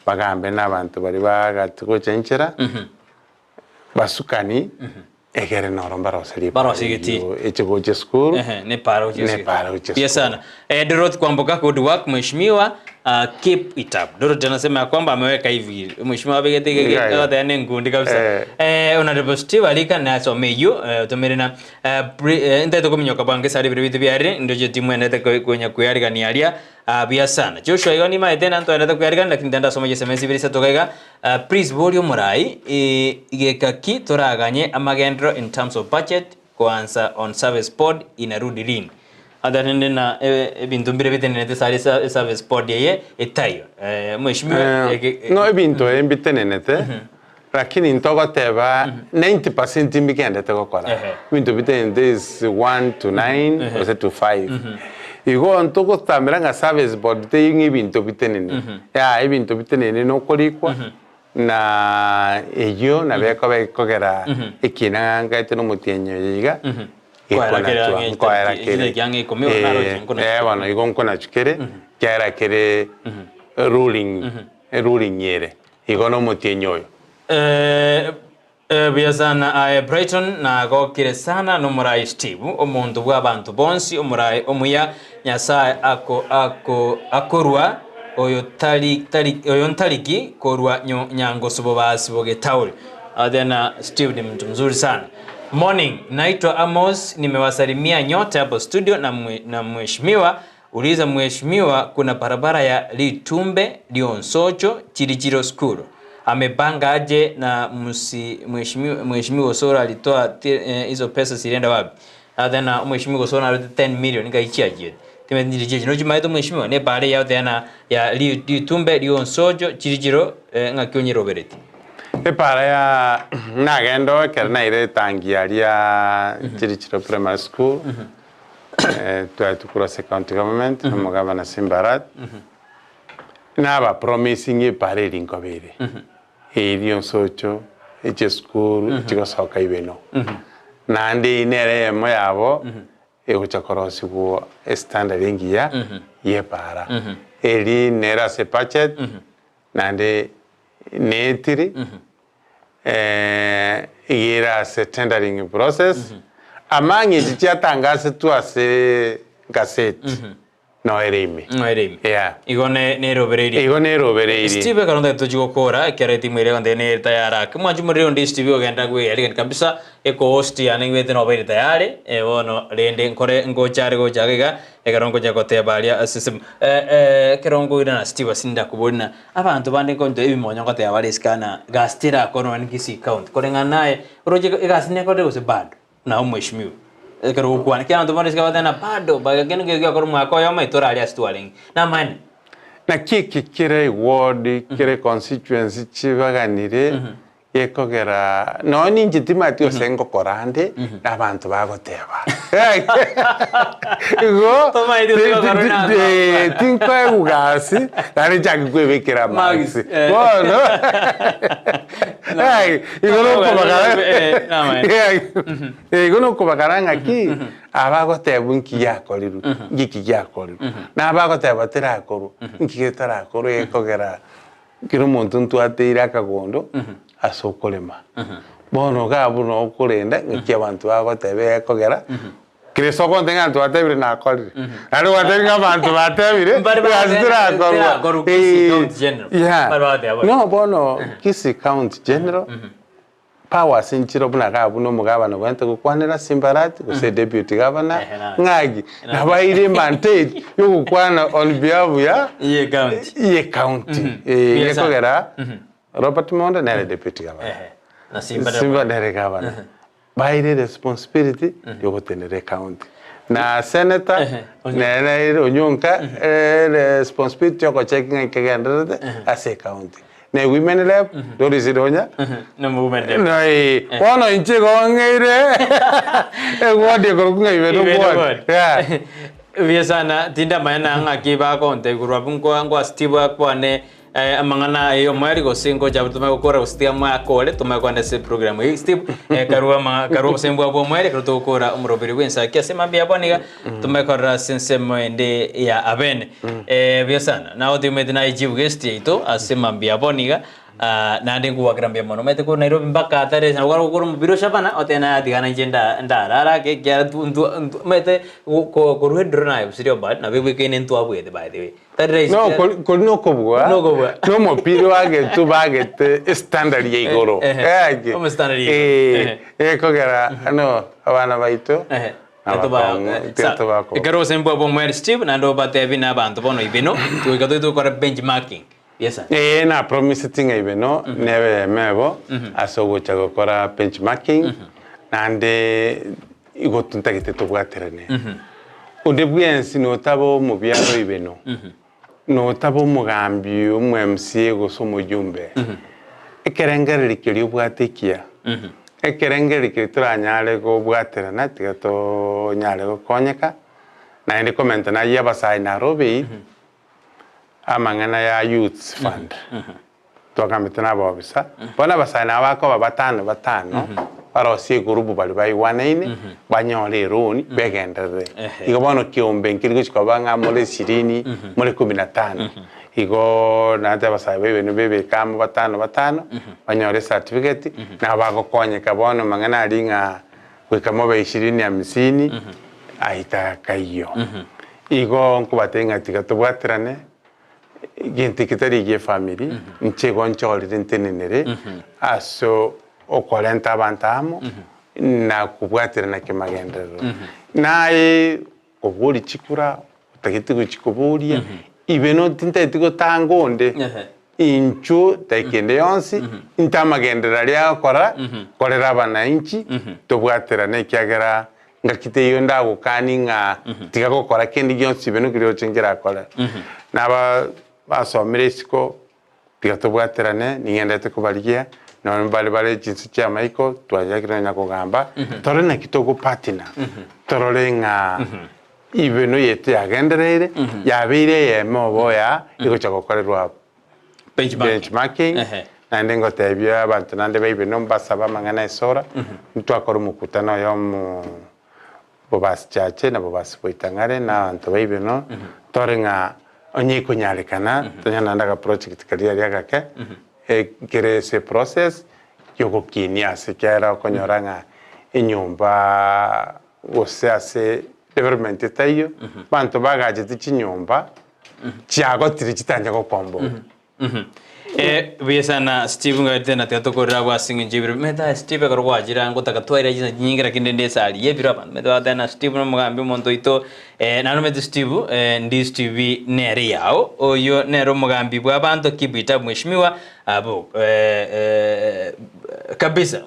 bagambe na abanto baria bagati gocha enchera Basukani, egere noro mbarose ribaga Barose egetii. eyio eche gocha esukuru, Ehe, ne para gochia ne para gochia Pia esukuru. sana. Eh, Dorothy Kwamboka, good work mheshimiwa. Uh, keep it up. Dorothy anasema ya kwamba ameweka hivi. Mheshimiwa abegete Iga, iga. gete ne ngundi kabisa. Eh. Eh, Honorable Steve alika na someyo eh, utumire na eh, eh, ntaito kominyoka bwange sari bire bitu biarire ndoche timu endete konya kuyarigania aria Ah, buya sana. Joshua igo nimaete na ntwaendete kwearigania lakini tindasoma chisms ibere isato iga iga. Ah, please boria omorai eh, geka ki toraganye amagenderero in terms of budget koansa on service board inarudi lini. Ata rende na eh, ebinto mbire bitenenete sare esa- eservice board eye etaiyo. Eh, mheshimiwa Eh, eke- no ebinto ebi mbitenenete lakini ntogoteba 90% mbigendete gokora Ehe. ebinto bitenenete is 1 to 9 gose to 5 igo ntogotambera ng'a service board teiyo ng'a ebinto bitenene yaya ebinto bitenene nokorikwa na eyio nabo ekoba ekogera ekina ng'a ngaete na omotienyi oyo iga Nkoera kere gekonachwa ang'e nkoera chidaki- kere chidaki ang'e ikomi bono naroche nkonachwa. Eh, bono igo nkonachwa kere kiagera kere ruling ruling ere. Igo nomotienyi oyo. Eh, eh, buya sana aye Brighton nagokire sana nomorai Steve omonto bw'abanto bonsi omorai omuya Nyasae ako ako akorwa oyo tari tari oyo ntariki korwa nyo nyangoso bobasi bogetauri tena Steve ni mtu mzuri sana Morning, naitwa Amos, nimewasalimia nyote hapo studio na mwe, na mheshimiwa Uliza mheshimiwa kuna barabara ya Litumbe Lionsocho Chirichiro School amepanga aje na msi mheshimiwa mheshimiwa Osoro alitoa hizo eh, pesa zilienda wapi? Athena mheshimiwa Osoro arute 10 million ngaichia jiet timeti ndiri no chimaete mheshimiwa ne bare ya thena ya Litumbe Lionsocho Chirichiro eh, ng'aki onyerobereti Epara ya nagenda ekero naire etangi aria Chirichiro Primary School Twaetwe korwa ase county government na omogabana Simba Arati, naba promising epara eri nkoba ere, eri onsocho, eche esukuru, echigosoka ibeno. Naende eyio nere eyemo yabo egocha korosigwa estandard engiya ya epara. Eri nere ase ebudget, naende neetiri. Iga ere ase tendering process, amang'a echi chiatangasetwe ase gazeti no ere ime. No ere ime. Yeah. Igo ne nerobereirie. Igo nerobereirie. Steve ekero ntagete tochie gokora ekero etimu eria egontebia nere tayari ake mwanche morere onde Steve ogenda kweyarigania kabisa eco-host yane ng'wete nobeire tayari eh bono rende nkore ngocha are gocha iga iga ekero ngocha goteba aria ase esemo ekero nkoirana Steve ase ndakobori na Abanto bande nkonto ebimonyo ngoteba bare isiko ng'a gasi terakorwa nonye Kisii county koreng'ana naye oroche egasi nekorire gose bado naye omweshimiwa ekero ogokwana ekiagera abanto bande isiko bagoteba ng'a bado kende nkeiyo giakorwa omwaka oyomo torari ase twarenge namaene. Naki eke kere eward, kere econstituency chibaganire. Gekogera nonya ninche timanyeti gose ngokora nde, na abanto bagoteba. Igo Tomaeti gose gokora na abanto bagokwana. tinkoegwa gasi, naende nchake kwebekera Marks, marks. eh. Bono igo nokobagara Eh, namaene. igo nokobagara ng'aki, abagotebwa nki giakorirwe, ngiki giakorirwe, na abagoteba terakorwa, nki getarakorwa gekogera Kera omonto ntwateire akagondo ase okorema. Bono iga buna okorenda ng'aki abanto bagoteba egekogera, kera ase ogontebia ng'a twatebire nakorire, naende gwatebire ng'a abanto batebire Mbare egasi bagoteba terakorwa. terakorwa Kisii County General. Yeah. Mbare bagoteba boigo. No bono Kisii County General. Power ase enchera buna iga buna omogabana obwenerete gokwanera Simbarati gose deputy governor Ehe, naye. ng'aki nabaeire emandate yogokwana on behalf ya Ye county. ye county Eh, Buya sana. gekogera Robert Monde nere deputy governor Ehe. Na Simba nere Simba nere governor baeire responsibility yogotenera ecounty na senator Ehe, Onyonka. nere naeire Onyonka responsibility yogocheki ng'a nkegendererete ase ecounty. Ne women rep, Doris Ronya. No women rep. No, eh, bono inche igo ng'eire eward ekorokwa ng'a Ibeno Ibeno ward. ward. Yeah. Buya sana tindamanya na ng'aki bagontebia korwa abwo nkwa nkwa Steve akwane eh, amang'ana aye omoerio gose ngocha abwo tomanye gokora gose tiga mwakore tomanye kogenda ase eprogram eye. Steve eh, karua ama karua obosemi bwabo bwa omoerio ekero togokora omoroberi bwa ensaki ase mambia abwo niga tomanye korora ase ensemo ende ya abene. Buya sana. Nagotebi omanyete naye chief guest yaito ase mambia bono iga, ah, naende nkogwakera mbuya mono. Omanyete korwa Nairobi mpaka Tare nabo kware gokora omobira oshabana, otebe naye tiga nainche nda ndarara ake ekiagera ntu ntu ntu omanyete go ko korwa ediro naye gose Leopard nabo ebwekaine ntwabwete by the way. Tari rahisi No, ekiagera kori kori nokobua, Nokobua. na omopira oagetwe bagete estandard ya igoro. Ehe, Gaki. omostandard ya igoro. Eh, Ehe. ekogera no abana baito. Ehe. Abakong'u, tiga tobakong'u. Ekero obosemia bwa omwere Steve naende obatebi na abanto bono ibeno goika toite gokora benchmarking. Yes sir. Ee na promiseti ng'a ibeno nebe eyemo ebo ase ogocha gokora benchmarking naende igo ntagete tobwaterane. Onde bwensi notaba omobiaro ibeno, notaba omogambi, omo MCA gose omojumbe, ekerengererio keria obwate ekiya, ekerengererio keria toranyare kobwaterana tiga tonyare gokonyeka, naende komenta nayio abasae Nairobi, amang'ana ya youths fund. Twagambete na abaofisa, bono abasae nabo bakoba batano batano, barosie egurupu baria baigwanaine, banyore eloan, begenderere. Igo bono kiombe nkeri gochia koba ng'a more ishirini, more kumi na tano. Igo naende abasae baibene bebeke amo batano batano, banyore ecertificate, nabo bagokonyeka bono amang'ana aria ng'a goika mobe ishirini hamsini, aitaka ayio. Igo nkobatebia ng'a tiga tobwaterane. Egento eke tari egie efamiri, inche igo nchorire ntenenere ase okorenta abanto amo na kobwaterana kemagenderero. Naye koboria chikura, otagete gochia koboria, ibe no tintageti gotanga onde, inchuo dakika ende yonsi, inte amagenderero aria agokora, nkorere abananchi, tobwaterane ekiagera Ngaki teiyo ndagokanie ng'a tiga gokora kende gionsi ibe nokio roche nkerakore. Naba basomire isiko, tiga tobwaterane, ning'endete kobarigia, nonye mbare bare chinse chi'amaiko, twachakire nonya kogamba, torore naki togopartner, torore ng'a ibeno yaito yagendereire, yabeire eyemo oboya egocha gokorerwa abwo. Benchmarking. Benchmarking, naende ngotebia abanto naende baibe nombasabe amang'ana esora, ntwakora omokutano oyomo bobasi chache na bobasi boitang'are na abanto baibe no, tore ng'a onye ekonyarekana, tonyare naende agaproject karia aria agake, ekere ase eprocess yogokinia ase ekiagera okonyora ng'a enyomba gose ase development etaiyo, abanto bagachete chinyomba. chiagotire chitancha gokomboka. Eh, buya sana Steve ngagete na tiga tokorera abwo ase eng'encho y'ebiro mete aye Steve ekero gwachire aa ngotaka twaira chinsa chinyinge lakini rende esari y'ebiro abanto mete bagoteba na Steve nomogambi omonto oito eh, naende omanyete Steve eh, Ndisi TV nere yao oyio nere omogambi bwa abanto keep it up mheshimiwa abwo eh, eh, Kabisa.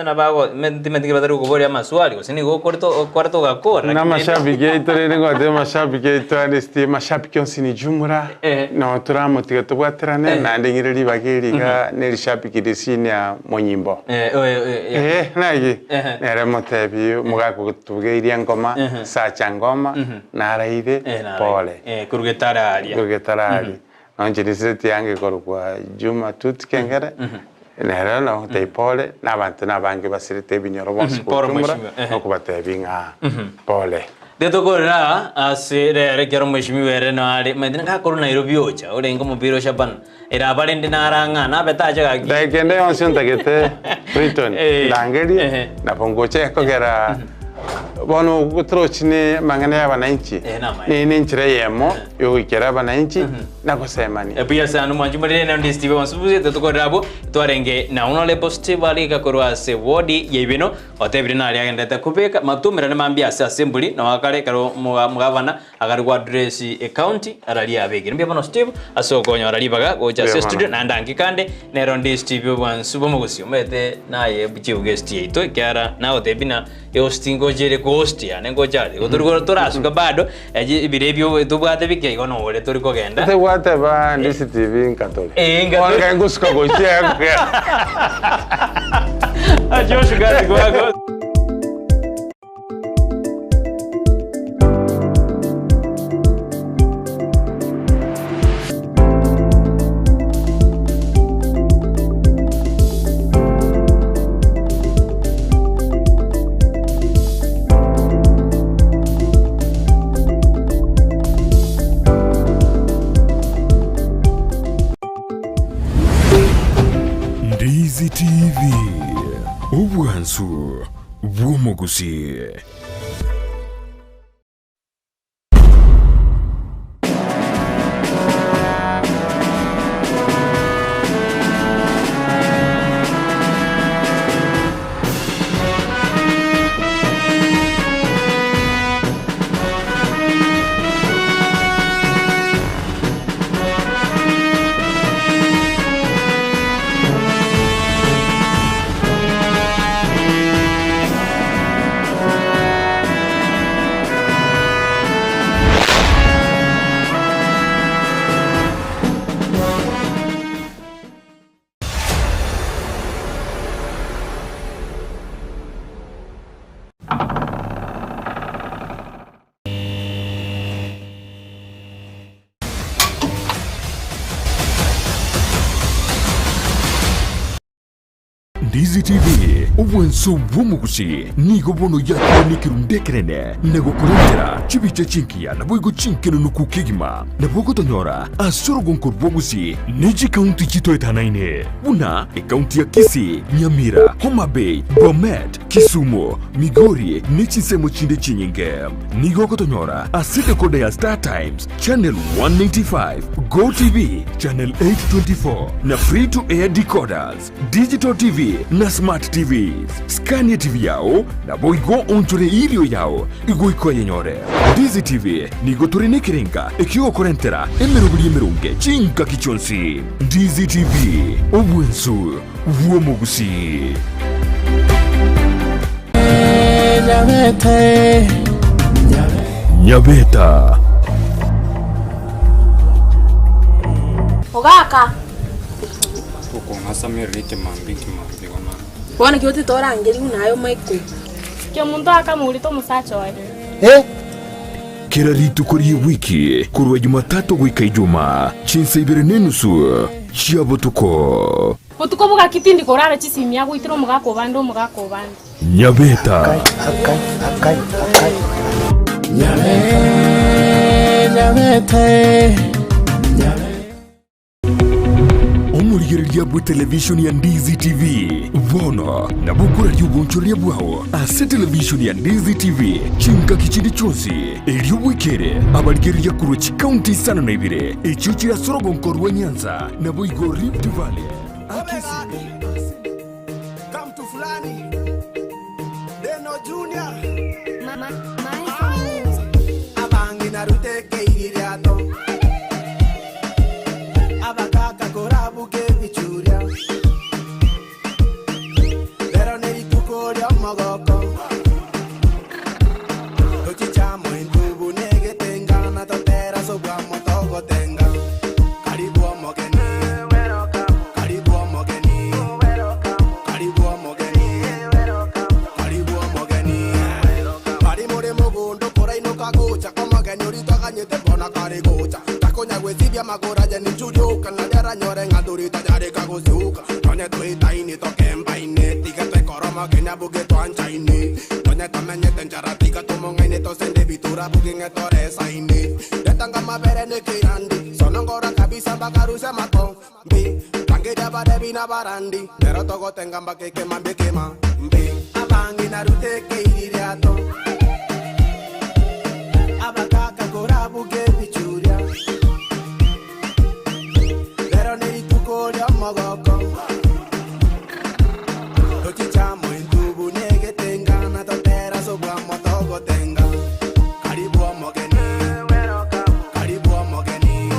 Na bago timanyeti batari gokoboria amaswali gose nigo okorete okorete ogakora. Na mashabiki aito rende ngotebe mashabiki aito ande sti mashabiki onsi ni jumla no toramotiga tobwaterane naende ng'ire ribaga eri iga na erishabiki risini ya monyimbo. Eh naki nere motebi omogaka ogotubugeirie engoma sacha ngoma naraire pole. Korwa getare aria. Korwa getare aria. Nonye riseti yange korokwa Juma Tut Kengere, nere nogotebia pole, na abanto nabange basirete ebinyoro bonsi Pole gotumora, mheshimiwa, ehe. nokobatebia ng'a pole. Riria tokorera ase rero ekero mheshimiwa ere nare maete ngakorwa Nairobi ocha orenge omopira o Shabana ere abarende nare ang'a nabe tacha gaki. Dakika ende yonsi ontagete Briton Eh, ndangerie ehe. nabo ngocha ekogera bono torochi ne amang'ana ya abananchi Eh, namaene. ne nenchera eyemo yogoikera abananchi na gosemania. Buya sana omwanchi morire na onde Steve Onsubuzi totokorera abwo twarenge na Honorable Steve Arika korwa ase ward ya Ibeno otebire nari agenderete kobeka matumirane mambia ase assembly na akare ekero omogavana agare go address ecounty araria abekire. Mbuya mono Steve ase okonyora ribaga gocha ase Mbuya mono. studio naende anki kande nero onde Steve obwansu bw'omogusii omanyete naye chief guest yaito ekiara nagotebia buna Ehost ngocha ere kohost yane ngocha are. Igo tori torasuka bado, echi ebiro ebio tobwate bike igo nore tori kogenda. Ase gwateba Ndisi TV nkatore. Eh, nkatore. Bono ngosuka gochia ekogera. Ache osuka ase kwako. Ndizi TV, obwansu bw'omogusii. Ndizi TV, obwanso bw'omogusi, nigo bono yakire nekerundu ekenene na gokorentera chibicha chingiya naboigo chinkenenuku kegima. Nabo ogotonyora ase orogonko rw'obogusi ne chikaunti chitoetanaine buna ekaunti ya Kisii, Nyamira, Homa Bay, Bomet, Kisumu, Migori ne chinsemo chinde chinyinge. Nigo ogotonyora ase decoder ya Star Times, Channel 195, Go TV, Channel 824 na Free to Air decoders, Digital TV na Smart TVs. Skania TV yao naboigo onchore irio yao igoika oyenyore. Ndizi TV nigo tore nekerenga ekiogokorentera emeroberi emeronge chingaki chionsi. Ndizi TV, obwensu bw'omogusii. Nyabeta. Ogaka. Okong'asamerera ekemambia ekemambia igo na. Bono ki otete orangerigwe naye omoikwe. Kemunto akamorita omosacha oye. Kera rituko ri'ewiki korwa Jumatatu goika Ijumaa, chinsa ibere na enusu chia botuko. Botuko bogaki tindi korara chisimi agoitera omogaka obande omogaka obande. Nyabeta. Omorigereria bw'etelevishoni ya Ndizi TV bono nabo okoraria obonchoreria bwao ase televishoni ya Ndizi TV chingaki chinde chionsi erio bwekere abarigereria korwa chikaunti isano na ibere echio chire ase orogonko rwa Nyanza naboigo Rift Valley Kisii. twaganyete mbona kare gocha takonya gwesibia magora je nichurioka nariaranyore ng'anduri tanyareka gosiuka tonye twitaini tokembaine tiga twekoroma kenya buge twanchaine tonye tomenyete nchara tiga tumong'aine tosende bitura buge ng'etoresaine ndetanga mabere nikirandi sonongora kabisa mpaka makombi tangiria barebi na barandi lero togotenga mbakekema mbikema mbi abangi narutekeiririato abakaka korabuke bichuria lero nerituko ria mogoko tochichamo entubu negetengana totera sobwamo togotenga karibu omogeni karibu omogeni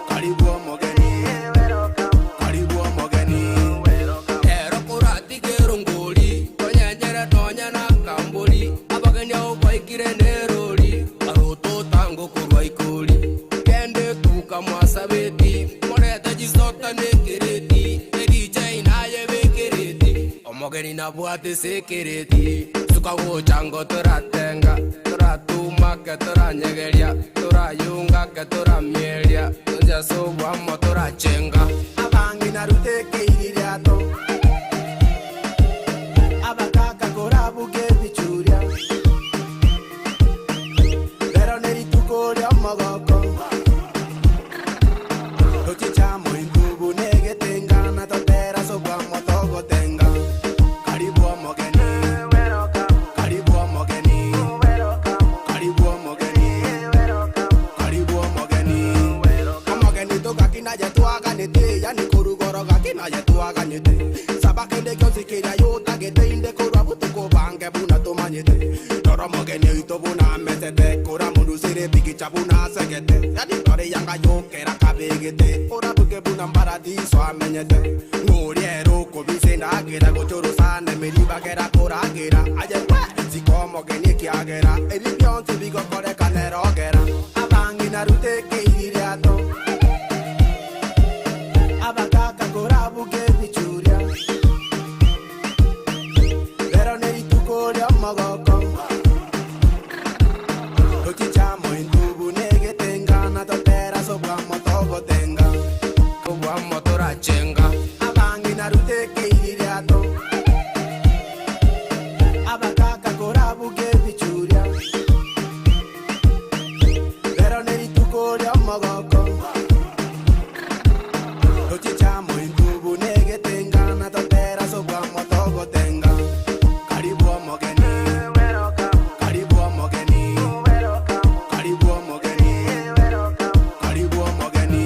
karibu omogeni karibu omogeni Ero kuratigero ngori tonyenyere tonya na kamburi abageni ao baikire nerori aroto tango kurwa ikori kende tuka mwasabeti morete jisota nekereti ericha inaye bekereti omogeni nabwate sekereti suka gochango toratenga toratumake toranyegeria torayungake toramieria tonjasobwamo torachenga abangi narutekeiririato abakaka korabuke bichuria lero nerituko ria mogoko tochichamo entubu negetengana totera sobwamo togotenga karibu omogeni karibu omogeni karibu omogeni karibu omogeni omogeni togakinaye twaganete yani korugoro gakinaye twaganyete sabakende kyonsikiria yotagete inde korwa butuko bange buna tumanyete toro mogeni oito buna mesete kora mundu sire pikicha buna segete yani tore yanga yokera kabegete orabuke buna mbaradiso amenyete ng'oriero kobise ndagera gochorosane meribagera koragera aye we sikomogeni kiagera ebi byonsi bigokoreka nerogera abangi narutekeiririato abakaka korabuke bichuria lero nerituko ria mogoko tochichamo entubu negetengana totera sobwamo togotenga obwamo torachenga abangi narutekeiririato abakaka korabuke bichuria lero nerituko ria mogoko tochichamo entubu negetengana totera sobwamo togotenga karibu omogeni karibu omogeni karibu omogeni karibu omogeni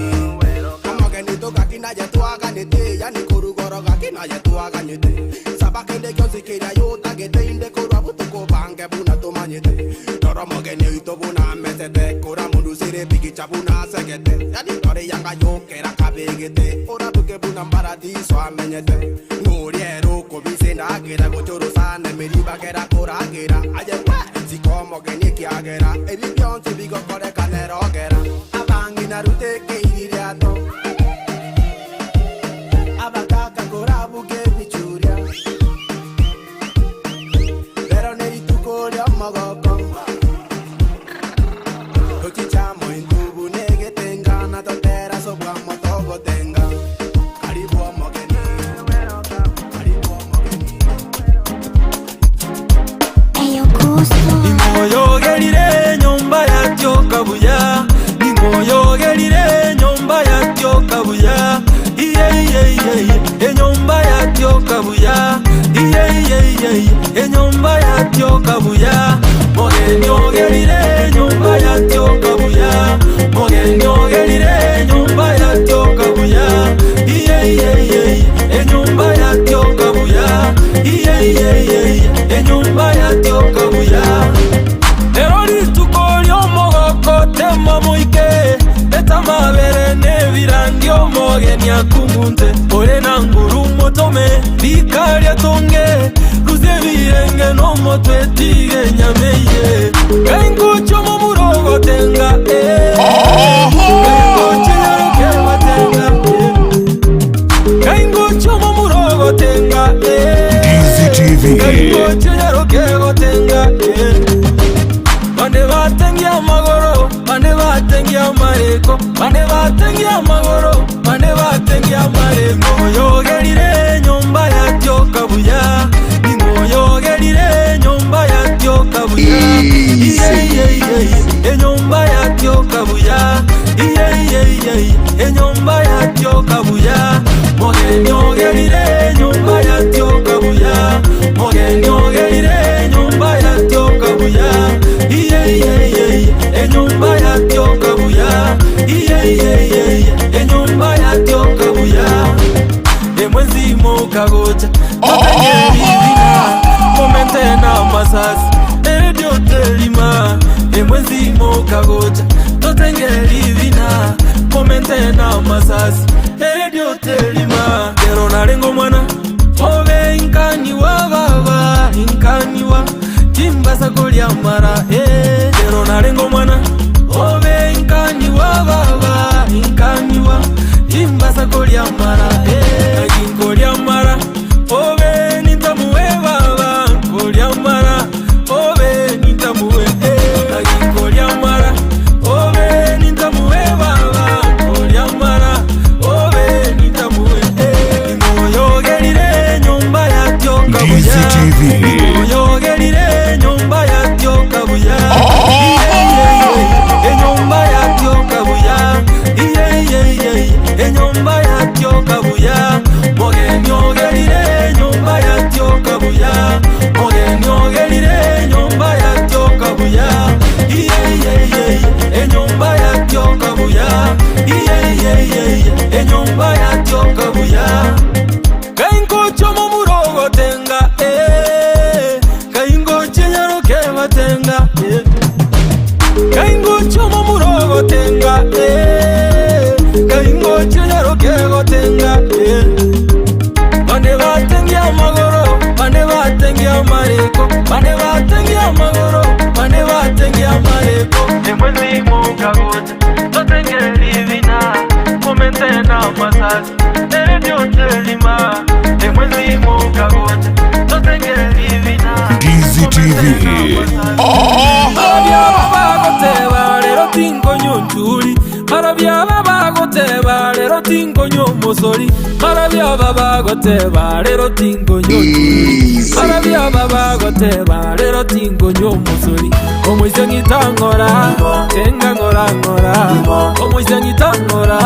omogeni togakinaye twaganete yani korugoro gakinaye twaganyete sabakende kyonsikiria yotagete inde korwa butuko bange buna tumanyete toro mogeni oito buna mesete kora mundu sire pikicha buna segete yani tore yanga yokera kabegete orabuke buna mbaradiso amenyete ng'oriero kobise ndagera gochorosane meribagera koragera aye we sikomogeni kiagera ebi byonsi bigokoreka nerogera abangi narutekeiririato abakaka korabuke bichuria lero nerituko ria mogoko tochichamo entubu negetengana totera sobwamo togotenga karibu omogeni karibu omogeni Nimoyogerire nyumba yatyoka buya Nimoyogerire nyumba yatyoka buya Iye iye iye iye enyumba yatyoka buya Iye iye iye iye enyumba yatyoka buya Mogenyogerire nyumba yatyoka buya Mogenyogerire nyumba yatyoka buya Iye iye iye iye enyumba yatyoka buya Iye iye iye iye enyumba yatyoka buya Lero rituko ry'omogoko tema moike etamabere n'ebirangi omogeni akungunte ore na nguru motome bikarya tonge ruze birenge n'omotwe tige nyameye kaingucho mu murogo tenga kaingucho nyaruke batenga kaingucho mu murogo tenga DCTV. kaingucho nyaruke gotenga bande batengia amagoro amareko Bande batengia amagoro bande batengia amareko Oyogerire enyomba yatioka buya Ning'o oyogerire enyomba yatioka buya Iye iye iye iye enyomba yatioka buya Iye iye iye iye enyomba yatioka buya Mogeni ogerire enyomba yatioka buya Mogeni ogerire enyomba yatioka buya Iye iye iye iye enyomba yatioka buya Iye iye iye iye enyomba yatioka buya Emwezi mokagocha totengeribina momente na masasi eredio telima Emwezi mokagocha totengeribina momente na masasi eredio telima Kero narengo mwana obe inkaniwa baba inkaniwa chimbasa kolia mara eh Kero narengo mwana obe inkaniwa baba inkaniwa chimbasa kolia mara eh Nkolia mara obe nitamuwe baba nkolia mara obe nitamuwe eh Nkolia mara obe nitamuwe baba nkolia mara obe nitamuwe eh Ngoyogerire nyumba yatyoka buya Ngoyogerire nyumba yatyoka buya Enyumba yatyoka buya Iye iye iye iye enyumba yatyoka buya Mogeni ogerire nyumba yatyoka buya Mogeni ogerire nyumba yatyoka buya Iye iye iye iye enyumba yatyoka buya Iye iye iye iye enyumba yatyoka buya Kaingocho mumurogo tenga eh Kaingoche nyaroke batenga eh Kaingocho mumurogo tenga eh Kaingoche nyaroke gotenga eh Bane batengia amagoro bane batengia amareko bane batengia amagoro bane batengia amareko Emwezi mukagocha totengeribina momente na masasi eredio telima Emwezi mukagocha totengeribina Ndizi TV. Barabyaba bagoteba rero tinkonyo nturi Barabyaba bagoteba rero tinkonyo mosori Barabyaba bagoteba rero tinkonyo nturi Barabyaba bagoteba rero tinkonyo mosori Omwise ngitangora tenga ngora ngora Omwise ngitangora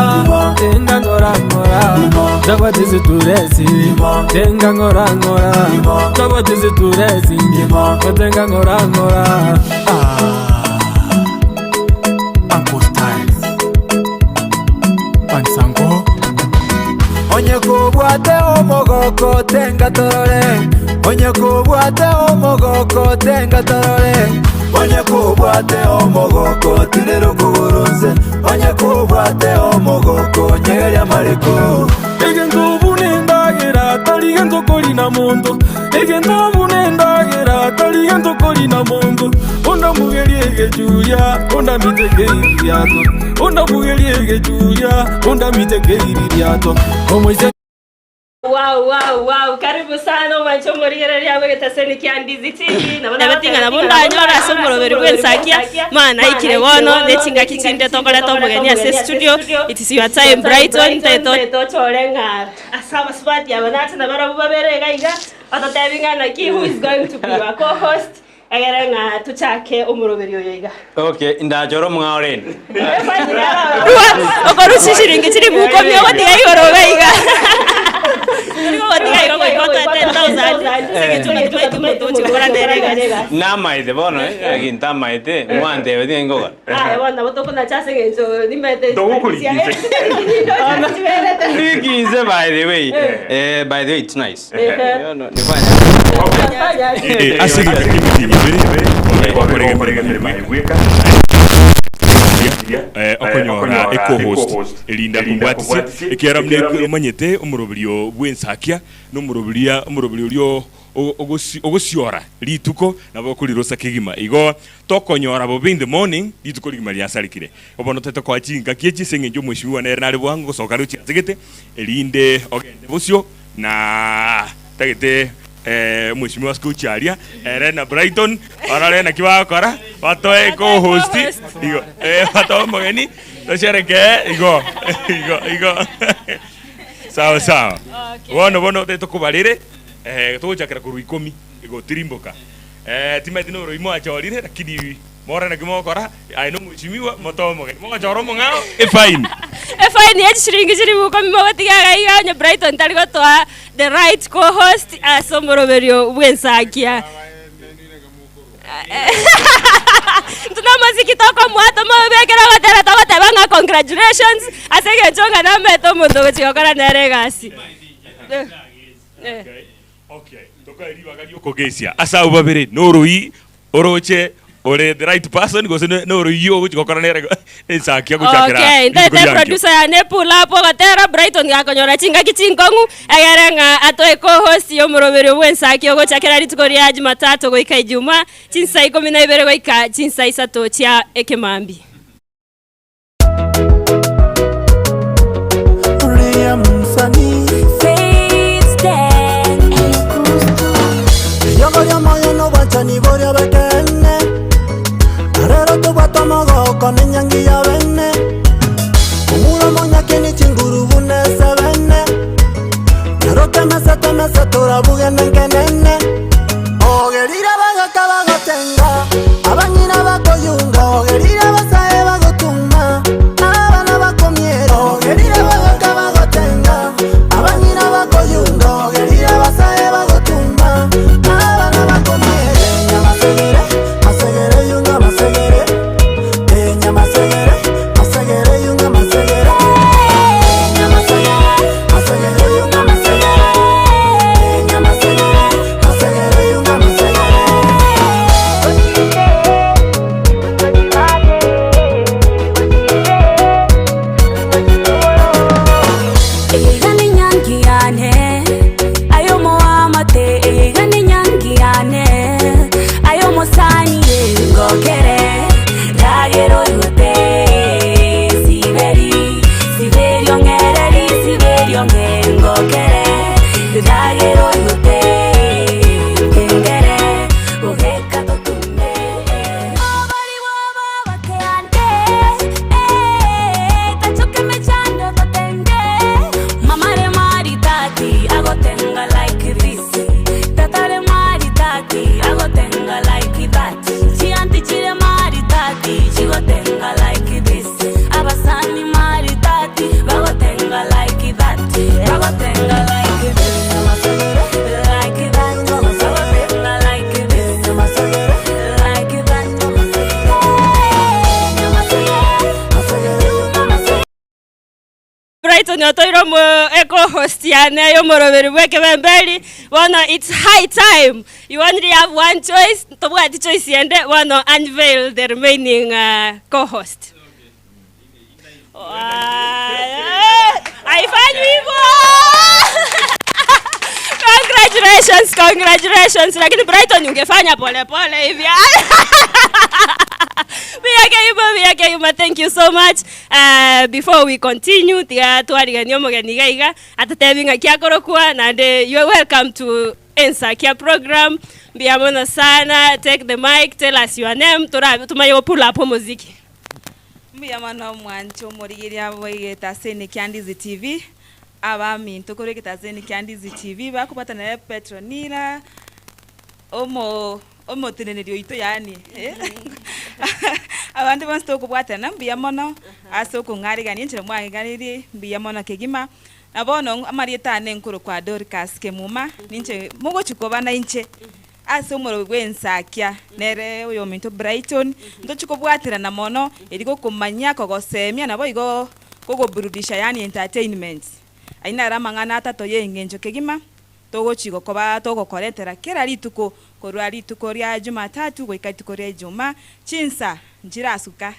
tenga ngora ngora Takwatisi turesi tenga ngora ngora Takwatisi turesi tenga ngora ngora Uncle Styles Pansango Onye kobwate omogoko tenga torore Onye kobwate omogoko tenga torore Onye kobwate omogoko tinero kuguronze Onye kobwate omogoko nyegeria mareko Egento bunendagira tari gento korina mondo Egento bunendagira tari gento korina mondo Onda mugeri egejuria onda miteke iriato Onda mugeri egejuria onda miteke iriato Omoise Wow, wow, wow. Karibu sana omwancho omorigereria bwegetaseni kia Ndizi TV. Nabatinga nabo ndanyora ase omoroberi bwensakia mana aikire bono nechingaki chinde tokoreta omogeni ase studio it is your time Brighton teto tochore ng'a ase abasubati aba nache nabarabwo babere iga iga batotebi ng'a naki who is going to be your co-host egere ng'a tuchake omoroberi oyo iga. Okay, ndachora omong'ao rende. okorusia chiringi chiri mukomi ogotiga igoro iga iga ogotiga igo goika otoe 10000 ase egechuma timaeti omonto ogochikora nere iga Namaete bono, eh, ginto amaete, mwantebe tiga nkogora. Aya bono nabo tokonacha ase eng'encho nimete Ndikinze by the way. Eh, by the way it's nice. Eh. No, nifanya. Ase okonyora eco-host erinda kobwatisia ekiara mune omanyete omoroberio bwensakia na omoroberia omoroberi orio ogosiora rituko nabo okorirosa kegima igo tokonyora bobe in the morning rituko rigima riasarikire obono tete koa chingaki echi ase eng'encho omweshimiwa nere nare bwango gosoka rochi asegete erinde ogende bosio na tagete. Eh, Mheshimiwa Sikuchi aria ere na Brighton barore naki bagokora batoe co-host igo eh, batoe omogeni tosherekee igo igo igo sawa sawa. Bono bono tari tokobarere eh, togochakera korwa ikomi igotirimboka eh, timanyeti noroi mwachorire lakini More naki mogokora, aye nomweshimiwa, motoe omogeni. Mogochora omong'ao, efaini. Efaini ye chishiringi chilifu ikomi mogotiga iga iga onye Brighton tari gotoa the right co-host ase omoroberio bw'ensakia. Intwe nomosiki tokomoa tomobekere ogotera togoteba ng'a congratulations ase eng'encho ng'a namete omonto ogochia gokora nere egasi. Eh. Okay, tokoe ribaga riokogesia ase abwo babere noroi oroche ore the right person gose ne- noroi ogochi gokora nere ensakia gochakera Okay, rituko ntaete riankio. producer yane pull up ogotera Brighton gakonyora chingaki chinkong'u egere ng'a atoe co-host y'omoroberio bw'ensaki ogochakera rituko ria Jumatatu goika Ijumaa chinsa ikomi na ibere goika chinsa isato chia ekemambia. Eriogo ri'omoyo nobwanchani boria bw'ekeene, Arero tobwate omogoko nenyangi ya bene, Omura omonyake ni chinguru buna esebene, Naro temese temese torabuge nenkenene. Ogerire abagaka bagotenga, abang'ina bakoyunga, Ogerire abasae bagotuma, abana bakomiera, Ogerire abagaka bagotenga, abang'ina bakoyunga, Ogerire abasae bagotuma, abana bakomiera. Nyamasegere, masegere yunga masegere, Eh, nyamasegere, masegere yunga masegere, Nyamasegere, masegere yunga masegere, Eh, nyamasegere, masegere yunga masegere. Eyeiga nenyangi yane, aye omoamate, eyeiga nenyangi yane, aye omosani ngokere, ragera oigote, siberi, siberi ong'ereri, siberi ong'e ngokere, ragera oigote, nkengere, gogeka totunde. Obori bwobo bakeante, eh, tachoke emechando totenge. Mama re maritati, agotenga like this. Tata re maritati, agotenga like that. Chianti chire maritati, chigotenga like this. Abasani maritati, bagotenga like that. Bagotenga like this. Like that. Bagotenga like this. Like that. Brighton otoire omo eco-host yane y'omoroberi bw'ekebemberi bono it's high time you only have one choice tobwati choice ende bono unveil the remaining uh, co-host Haifanywi hivyo. Congratulations, congratulations. Lakini Brighton ungefanya pole pole hivi. Miyake yuma, miyake yuma. Thank you so much. Uh, before we continue, tiga twarigania omogeni iga iga atutebi ng'aki akorokwa naende you are welcome to Ensakia program. Mbuya mono sana. Take the mic, tell us your name. Tora tumanye go pull up omoziki. Mbuya mono omwancho omorigereria bw'egetaseni kia Ndizi TV, abaminto korwa egetaseni kia Ndizi TV bakobwatana na Petronila, omo omoteneneri oito yaani eh, abande bonsi tokobwatana mbuya mono ase okong'arigania enchera mwang'eganirie mbuya mono kegima. Na bono amarieta ane nkorokwa Dorcas Kemuma, ninche mogochia koba nainche. Ase omorwoti bw'ensakia, nere oyominto Brighton, ntochie kobwaterana mono erio gokomanyia, kogosemia, naboigo kogoburudisha yaani entertainment. Ayio naro amang'ana atato y'engencho kegima togochi gokoba togokoretera kera rituko korwa rituko ria Jumatatu goika rituko ria Ijumaa, chinsa nchirasuka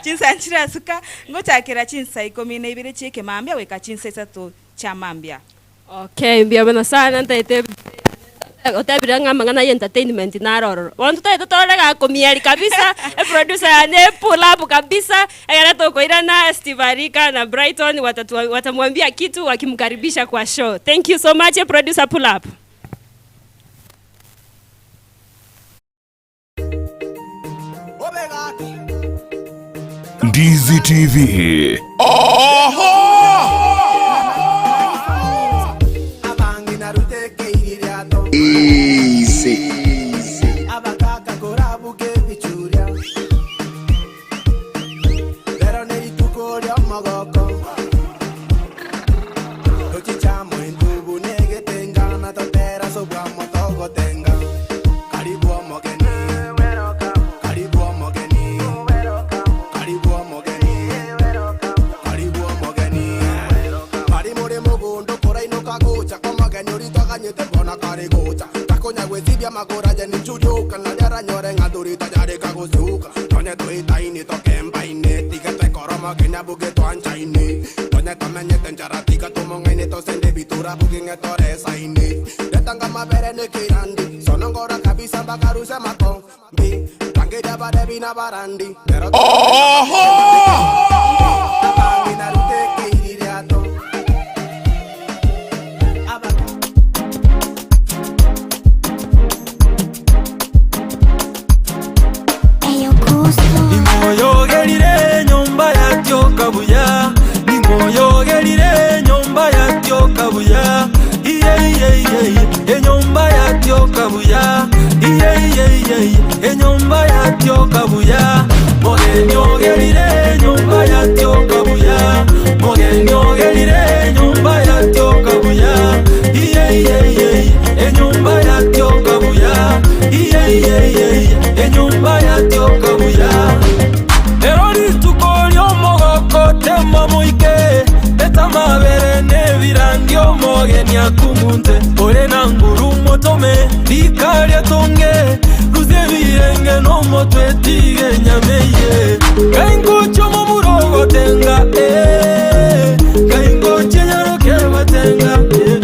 chinsa nchirasuka, ngochakera chinsa ikomi na ibere chi'ekemambia goika chinsa isato chia mambia. Okay, mbuya mono sana ntaete otebire ng'a amang'ana ya entertainment naro ororo. Bono totaete torore gakomiari kabisa, eproducer yane epull up kabisa, ekero tokoirana Steve Arika na Brighton watatu watamwambia kitu wakimkaribisha kwa show. Thank you so much, producer pull up. Ndizi TV. Easy. Ning'oyogerire nyomba yatioka buya Ning'oyogerire nyomba yatioka buya Iye iye iye iye enyomba yatioka buya Iye iye iye iye enyomba yatioka buya Mogeni ogerire nyomba yatioka buya Mogeni ogerire nyomba yatioka buya Iye iye iye iye enyomba yatioka buya Iye iye iye iye enyomba yatioka buya Ero rituko ry'omogoko tema moike etamabere n'ebirangi omogeni akumunte ore na nguru motome rikaria tonge rusie birenge n'omotwe tige nyameye kaingoche omomurogo tenga eh, kaingoche nyaroke batenga eh.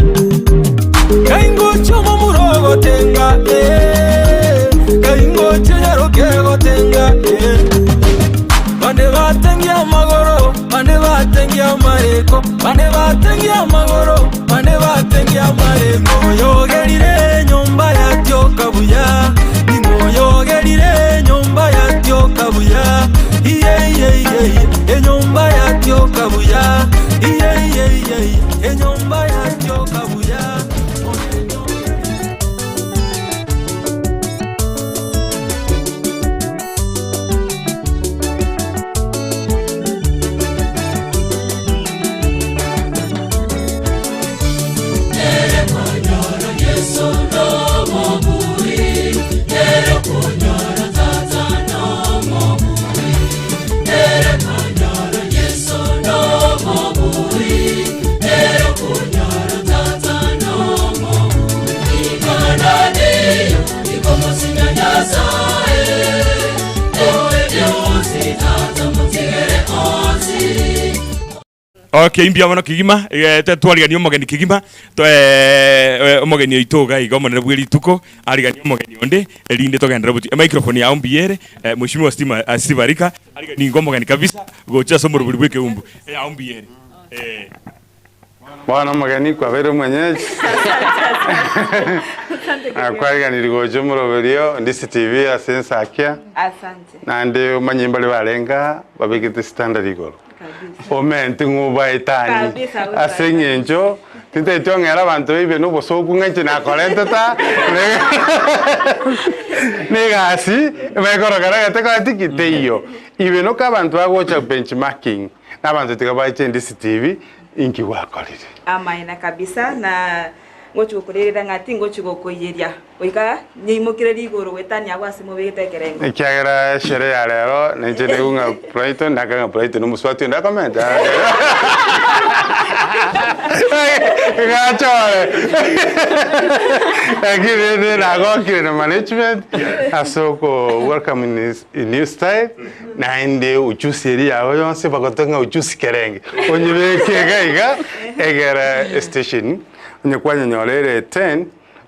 Kaingoche omomurogo tenga eh, kaingoche nyaroke gotenga eh. Bande batengia magoro, bande batengia mareko, bande batengia magoro, bande batengia mareko. Yogerire nyomba yatioka buya, ningoyogerire nyomba yatioka buya. Iye iye iye iye, enyomba yatioka buya. Iye iye iye iye, enyomba yatioka buya. Okay, imbia mono kigima eh, twarigania omogeni kigima omogeni oito iga iga omonene bwa rituko arigania omogeni onde erinde togendere buti microphone yao mbiere eh, mheshimiwa Stima uh, Steve Arika arigania ingo omogeni kabisa gocha ase omorobori bwa ekeumbu yao mbiere eh. Bwana omogeni kwabere omwenyeji akwariganiri gocha omoroberio Ndisi TV ase ensakia Asante. naende omanye mbare barenga babekete standard igoro omente ng'obaetani Kabisa, ase eng'encho tintaeti ong'era abanto baibe na obosoku ng'enche nakorenteta negasi bekorokera gete koretiki teiyo ibe noka abanto bagocha benchmarking na abanto tiga bache Ndisi TV inki gwakorire Amaina kabisa na ngochi gokorerera ng'ati ngochi gokoiyeria goika nyeimokire rigoro gwetania gwase mobegete ekerengo ekiagera eshere ya rero ninche nigo ng'a Brighton naka ng'a Brighton omuswati onde akomenta gachore lakini ni nagokire na management ase oko welcome in this new style naende uchusi eri yago yonse bagotonga uchusi kerenge onyibeke iga iga egera station onye kwanyonyora ere 10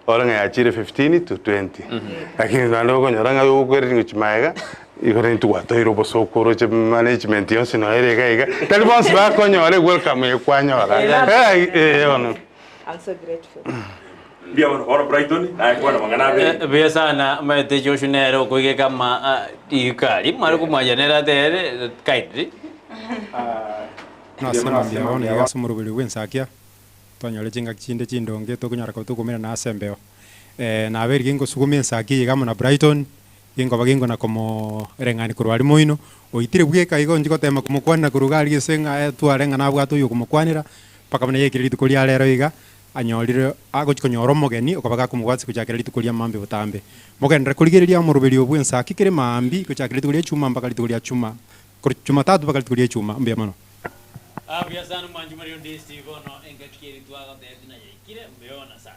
ore ng'a yachire 15 to 20 lakini naende okonyora ng'a okoereri gochimaega igoro intugwatoire obosokoro che management yonsi noere iga iga tari bonsi bakonyora welcome ekwanyora Eh, eh, ono I'm so grateful. Mbuya mono bono Brighton, naye kwana amang'ana abere. Buya sana omanyete Joshua nere okoigeka ama rikari mware komwancha nere atere kindly. Nase mambia bono iga ase omoroberi bw'ensakia, twanyore chingaki chinde chindonge tokonyara koba tokomerana ase embeo. Nabeire gingosuguma ensakia eye iga amo na Brighton, ginkoba ginkona komoreng'ania korwa aria moino, oitire bweka igo inche gotema komokwanera korwa iga aria gese ng'a etware ng'a nabwate oyo okomokwanera, mpaka buna yaikire rituko ria rero iga, anyorire agochia konyora omogeni okoba gakomobwatia gochakera rituko ria mambia botambe. Mogenderere korigereria omoroberi obwo ensakia kere mambia gochakera rituko ria chuma mpaka rituko ria chuma, korwa chumatatu mpaka rituko ria echuma. Mbuya mono. Buya sana mwanchi Maria Ondisi bono engaki eri twagotebia nayaikire mbuya sasa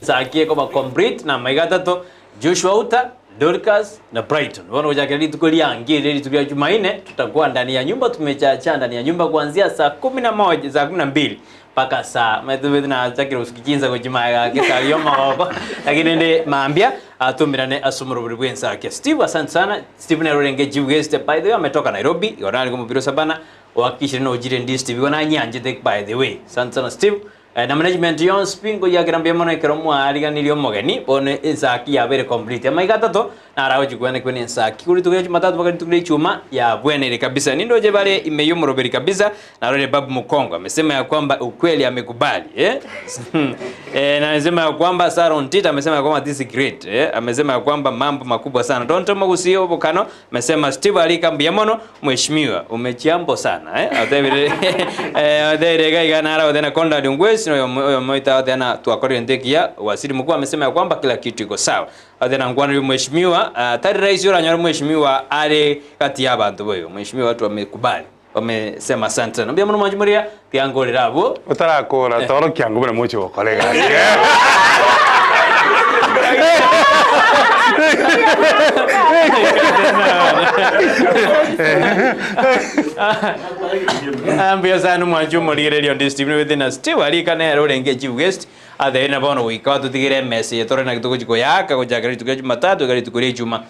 Ensakia ekoba complete na amaiga atato, Joshua Uta, Dorcas na Brighton. Bono gochakera rituko riange ere rituko ria Jumanne tutakuwa ndani ya nyumba tumechacha ndani ya nyumba kuanzia saa kumi na moja, saa kumi na mbili mpaka saa maetubeti nachakire gosuki chinsa gochia magega gake saa ria omogoko lakini rende mambia atumirane ase omorobori bwa ensakia. Steve asante sana. Steve nere orenge chief guest by the way ametoka Nairobi igo nare komobira osabana ohakikishire nochire ndi Steve igo nanyanchete by the way. Asante sana Steve. Na management yonsi pi nkoyiakera mbuya mono ekero mwariganirie omogeni, bono ensaki yabeire complete. Amaiga atato naro agochia kwenekwa na ensaki. Korwa rituko ria Jumatatu mpaka rituko ria Ijumaa yabweneire kabisa. Nindoche bare ime y'omoroberi kabisa, narorire Babu Mukongo amesema ya kwamba ukweli amekubali eh? Eh, na amesema ya kwamba Saron Tita amesema ya kwamba this is great eh? Amesema ya kwamba mambo makubwa sana. Don't mogusie obokano, amesema Steve Alika mbuya mono mheshimiwa, umechiambo sana eh? Atebire eh, atebire iga iga nara otena Conrad Ongwesi na oyomo oyomo oito agoteba twakorire ente ekiya. Waziri mkuu amesema ya kwamba kila kitu iko sawa. Agoteba nkwanire mheshimiwa, ah, tari rahisi oranyore mheshimiwa are gati ya abanto boigo. Mheshimiwa watu wamekubali. Wamesema asante sana. Mbuya mono mwanche moria, tiga nkorere abwo. Otarakora torokia ng'o buna moche gokora egasi. Mbuya sana omwanchi omorigereria onde Stephen Within na Steve Arika nere orenge chief guest atebire na bono goika batotigere emesa eye tore naki togochi koyaaka gochakera rituko ria Jumatatu goika rituko ria Ijumaa.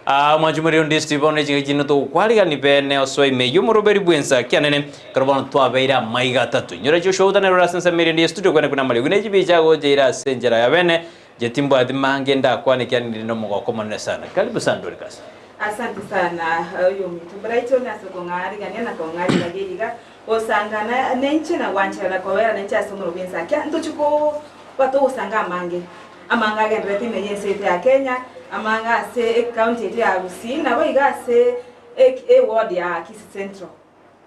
Ah, omwanchi omorigereria onde Steve bono echingaki chinde togokwarigani bene osoe ime eyio omoroberi bwensa kianene ekero bono twabeire amaiga atato. Inyora Joshua Outa nere ore ase ensemo eria ende ya studio kwene buna amariogi ne chibicha agocha ase enchera ya bene. Inche timbwati mange ndakwane ekiagera ninde nomogoko omonene sana. Karibu sana Dorcas. Asante sana oyominto Brighton ase okong'arigania na kong'areragia iga, gosangana nainche na gwancherana kobera nainche ase omoro bw'ensakia. Ntochie koba togosanga amange, amange agendererete ime y'ense yaito ya Kenya, amange ase ecounty yaito ya Gusii, naboigo ase eward ya Kisii Central.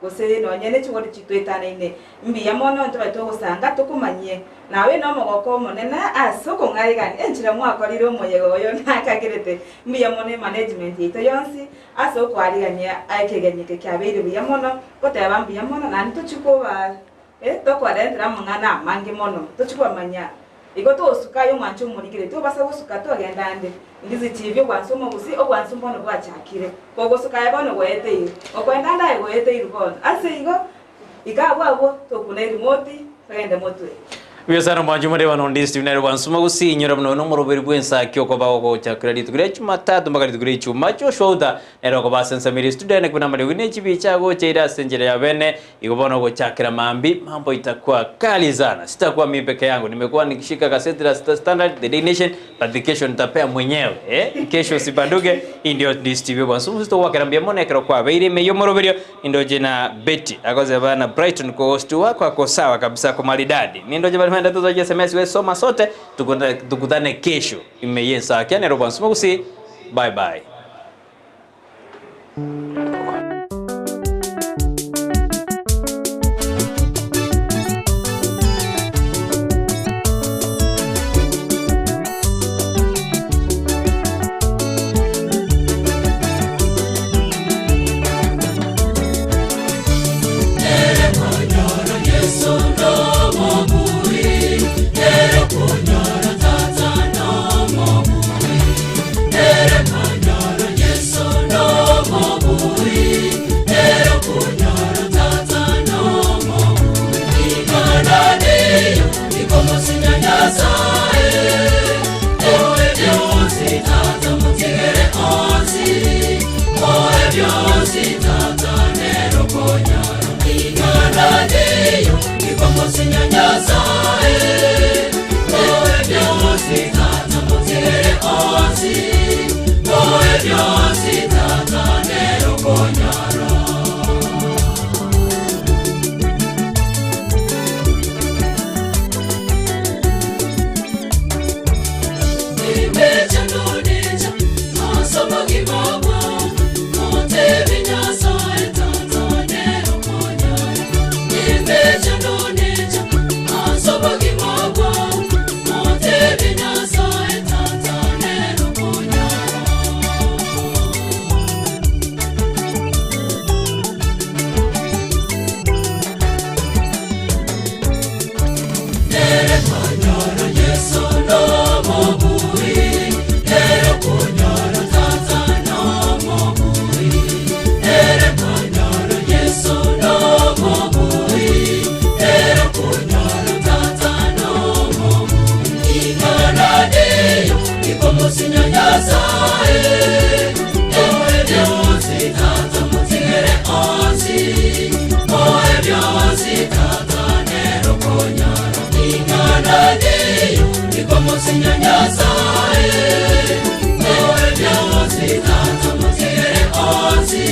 Gose nonye ne chigoti chitoetanaine, mbuya mono ntobe togosanga tokomanyie. Nabe nomogoko omonene ase okong'aigania enchera mwakorire omoyega oyo nakagerete. Mbuya mono emanagement yaito yonsi ase okoarigania ekegenyi eke kiabeire buya mono, goteba mbuya mono naende tochie koba tokobarentera amang'ana amange mono, tochie kobamanya. Igo togosuka aye omwanche omorigereria, tobasa gosuka togenda ande. Ndizi chibi ogwansa omogusi, ogwansa mbono bwachakire. Kogosuka aye bono gwaeteirwe, okoenda ande aye gwaeteirwe bono. Ase igo, ika abwo abwo tokuna erimoti, togende motwe. Mbuya sana omwanchi omoreba nonde Steve nere gwansa omogusi inyora buna oyo nomoroberi bw'ensaki okoba ogochakera rituko ria Jumatatu mpaka rituko ria Ijumaa. Joshua Uta nere okoba ase ensemo eria estudio ene buna amariogi ne chibicha agocha ere ase enchera ya bene. Igo bono gochakera mambia, mambo itakuwa kali sana. Sitakuwa mimi peke yangu. Nimekuwa nikishika gazeti la Standard, The Daily Nation, but kesho nitapea mwenyewe. Eh? Kesho usibanduke. Hii ndio Ndisi TV bwana. Sumu togwakera mbuya mono ekero kwabeire ime y'omoroberio. Nindoche na Betty agoze bana Brighton ko host wako ako sawa kabisa ako maridadi. Nindoche bari menda tuzoje SMS we soma sote tukutane, tukutane kesho ime y'ensakia nero bwana. Sumu gusii. Bye bye. Ere konyora Yeso nomobui. Ere konyora Yeso nomobui, ere konyora Tata nomobui, ere konyora Yeso nomobui, ere konyora Tata nomobui. Ing'ana ndiyo ikomosinya Nyasaye, oe bionsi Tata motigere onsi, oe bionsi Tata nero konyora. Ing'ana ndiyo ikomosinya Nyasaye, oe bionsi Tata motigere onsi,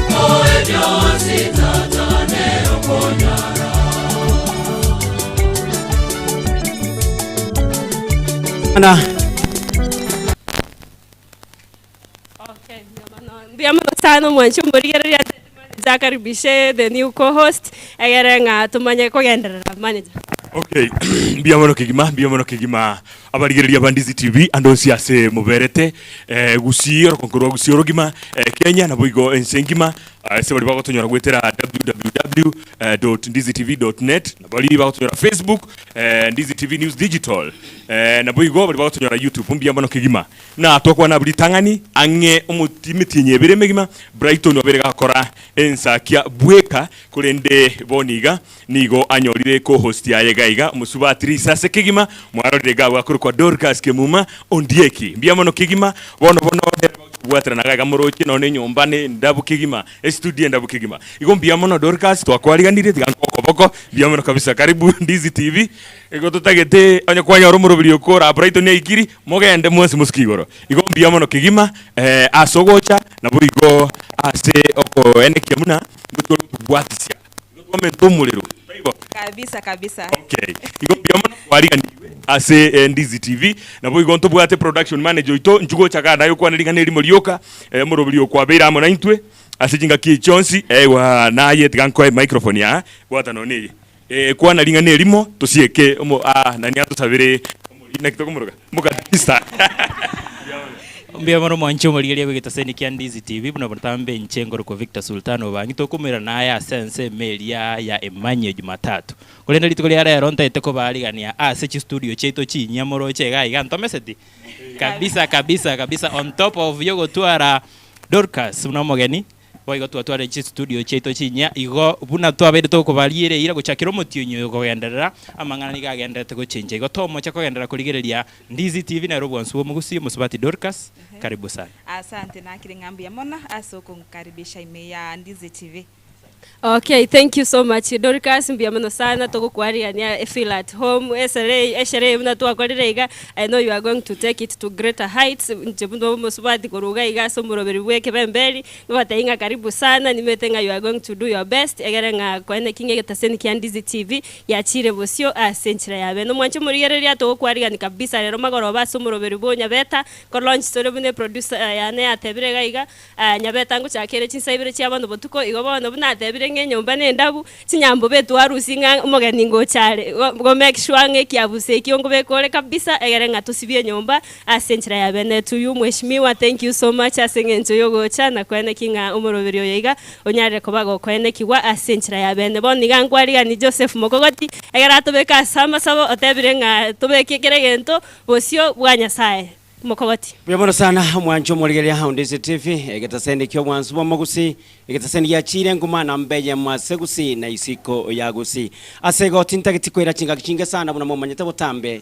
oe bionsi Tata nero konyora. Ana. Mbuya mono sana omwanchi omorigereria manager akaribishe the new co-host egere ng'a tumanye kogenderera manager. Okay, mbuya mono kegima, mbuya mono kegima abarigereria ba Ndizi TV ande onsi ase moberete eh, Gusii orokonko rwa Gusii orogima eh, Kenya nabo igo ense engima ase baria bagotonyora goetera www.ndizitv.net na baria bagotonyora Facebook eh, Ndizi TV News Digital eh, nabo igo baria bagotonyora YouTube mbuya mono kegima na twakwana abwo ritang'ani ang'e omoti emetienyi ebere emegima Brighton obeire gakora ensakia bweka korende bono iga nigo anyorire co-host yaye iga iga omosubati risase kegima mwarorire iga abwo akorokwa Dorcas Kemuma Ondieki mbuya mono kegima bono bono nere bagochia kobwaterana iga iga moroche nonya enyomba ne endabu kegima estudio endabu kegima igo mbuya mono Dorcas twakwariganirie tiga nkoe okoboko mbuya mono kabisa karibu Ndizi TV igo totagete onye kwanyora omoroberi okora Brighton aikiri mogende mwensi mosike igoro igo mbuya mono kegima ase ogocha naboigo ase okoenekia buna ngochia ore gotobwatisia igo twamenta omorero taibo? Kabisa kabisa. Okay igo mbuya mono twariganigwe ase Ndizi TV naboigo ntobwate production manager oito inchuo gocha igaa naye okwane ring'ana erimo rioka omoroberi okwabeire amo naintwe ase chingaki echi chionsi ewa naye tiga nkoe microphone aa bwata nonye eye kwana ring'ana erimo tosieke omo aa nani atosabere omori naki tokomoroka omokatekista. Mbuya mono mwanche omorigereria bw'egetaseni kia Ndizi TV buna botambe inche nkorokwa Victor Sultan Obangi tokomoirana aye ase ensemo eria ya Emanyie Jumatatu. Korende rituko ria rero ntaete kobaarigania ase chistudio chiaito chinyia moroche iga iga ntomeseti kabisa kabisa kabisa on top of yogotwara Dorcas buna omogeni Boigo twatwarire chistudio chiaito chinyia, igo buna twabeire tokobariera eira gochakera omotienyi oyo kogenderera, amang'ana nigo agendererete gochencha. Igo tomocha kogenderera korigereria Ndizi TV nere obwansu bw'omogusii omosubati Dorcas, karibu sana. Asante nakire ng'a mbuya mono ase okonkaribisha ime ya Ndizi TV. Okay, thank you so much Dorcas, mbuya mono sana togokwarigania feel at home esere esherehe buna twakorire iga I know you are going to take it to greater heights inche buna omosubati korwa iga iga ase omoroberi bwa ekebemberi Ngobatebie ng'a karibu sana, nimanyete ng'a you are going to do your best, egere ng'a koene ki ng'a egetaseni kia Ndizi TV giachire bosio ase enchera ya bene. Omwanche omorigereria togokwarigani kabisa rero magoroba ase omoroberi bwa Onyabeta, ko launch tore buna eproducer yane yatebire iga iga, Nyabeta ngochaka ere chinsa ibere chia bono botuko, igo bono buna atebire ng'a enyomba nendabu, chinyambo betwarusie ng'a omogeni ngocha are, go make sure ng'a ekiabuso ekio nkobeka ore kabisa egere ng'a tosibie enyomba Ase enchera ya bene to you mweshimiwa thank you so much ase eng'encho yogocha na koeneki ng'a omoroberi oyo iga onyarire koba gokoenekigwa ase enchera ya bene. Bono iga nkwarigani Joseph Mokogoti egere atobeke ase amasabo otebire ng'a tobeke kera egento bosio bwa Nyasaye. Mokogoti. Mbuya mono sana omwancho omorigereria o Ndizi TV, egetaseni ki'obwansu bw'omogusii, egetaseni giachiire enguma na mbeyemo ase gusii na isiko ya gusii. Ase igo tintageti koira chingaki chinge sana buna momanyete botambe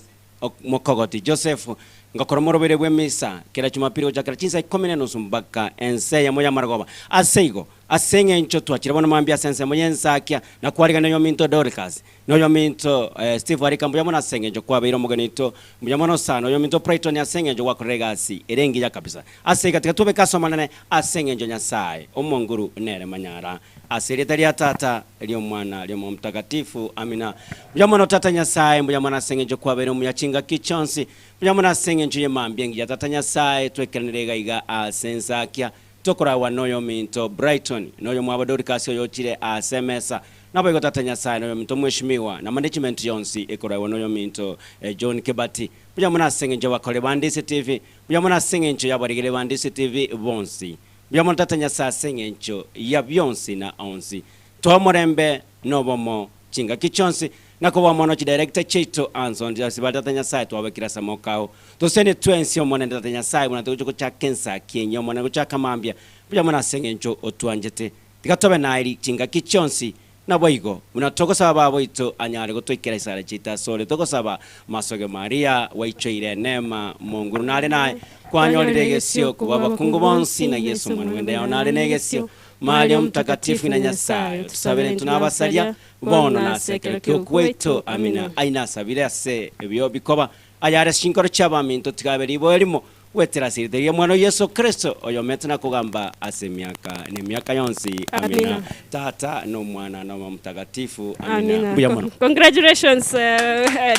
Mokogoti Joseph, ngokora omorobere bw'emisa kera Jumapili gochakera chinsa ikomi na enusu mpaka ense eyemo y'amarogoba. Ase igo, ase eng'encho twachire bono mambia ase ensemo y'ensakia, na kwarigania oyominto Dorcas, na oyominto Steve Arika mbuya mono ase eng'encho kwabeire omogeni oito, mbuya mono sana oyominto Brighton ase eng'encho gwakorire egasi ere engiya kabisa. Ase iga tiga twebeke ase Omonene ase eng'encho Nyasae omonguru nere manyara. Ase erieta ria Tata, eri'Omwana, eri'Omoyo Omotakatifu. Amina. Mbuya mono Tata Nyasae, mbuya mono ase eng'encho kwabeire omuya chingaki chionsi. Mbuya mono ase eng'encho y'emambia engiya Tata Nyasae, twekeranire iga iga ase ensakia. Tokoragwa noyominto Brighton, na oyomwabo Dorcas oyochire ase emesa. Naboigo Tata Nyasae, noyominto Mweshimiwa, na management yonsi ekoragwa noyominto John Kibati. Mbuya mono ase eng'encho y'abakori ba Ndisi TV. Mbuya mono ase eng'encho y'abarigereria ba Ndisi TV bonsi. Mbuya mono Tata Nyasae ase eng'encho ya bionsi na onsi. Toe omorembe na obomo chingaki chionsi. Nakoboa mono chidirector chiaito anso ase bare Tata Nyasae twabekire ase amaboko ao. Tosenie twensi Omonene Tata Nyasae buna togochia gochaka ensaki enye Omonene gochaka mambia mbuya mono ase eng'encho otwanchete. Tiga tobe naye chingaki chionsi Naboigo, buna togosaba Baba oito anyare gotoikera isare chiaito asore, togosaba Masoge Maria, gwaichoire eneema, Omonguru nare naye, kwanyorire egesio kobua abakungu bonsi, na Yeso Omwana bw'enda yao nare negesio. Maria Omotakatifu ng'ina Nyasae, otusabere intwe nabasaria, bono na ase ekero ki'okwa gwaito. Amina. Ayio nasabire ase ebio bikoba, ayare ase chinkoro chi'abaminto, tiga abe riboyo rimo, Goetera ase erieta ri'Omwana o Yeso Kristo, oyomete na kogamba ase emiaka na emiaka yonsi. Amina. Tata, na Omwana, na Omoyo Omotagatifu. Amina. Mbuya mono. Congratulations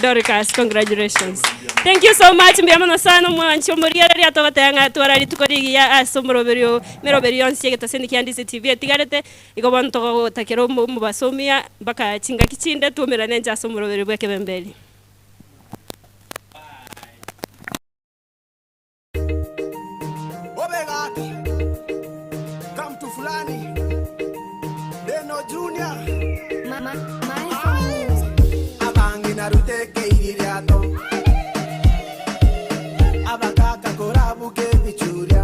Dorcas, congratulations. Thank you so much, mbuya mono sana omwanchi omorigereria atogoteba ng'a twara rituko rigiya ase omoroberio emeroberio yonsi y'egetaseni kia Ndizi TV etigarete, igo bono togotakera omobaso omuya mpaka chingaki chinde twaumerane inche ase omoroberio bw'ekebemberi. Obegaki kamtu fulani Deno Junior Abangi naruteke iririato Abakaka korabuke ebichuria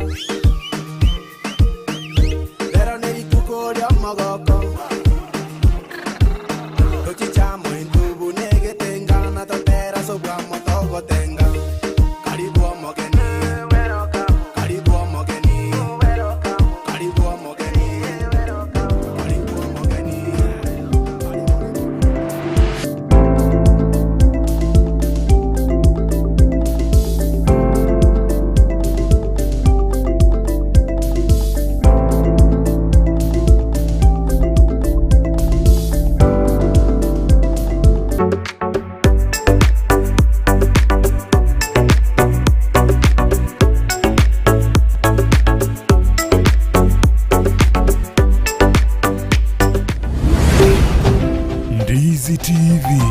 Rero nerituko ria omogoko Tochicha moentubu negetenga Na totera sobwamo togotenga Karibu omogeni Karibu omogeni Karibu omogeni Karibu omogeni Ndizi TV.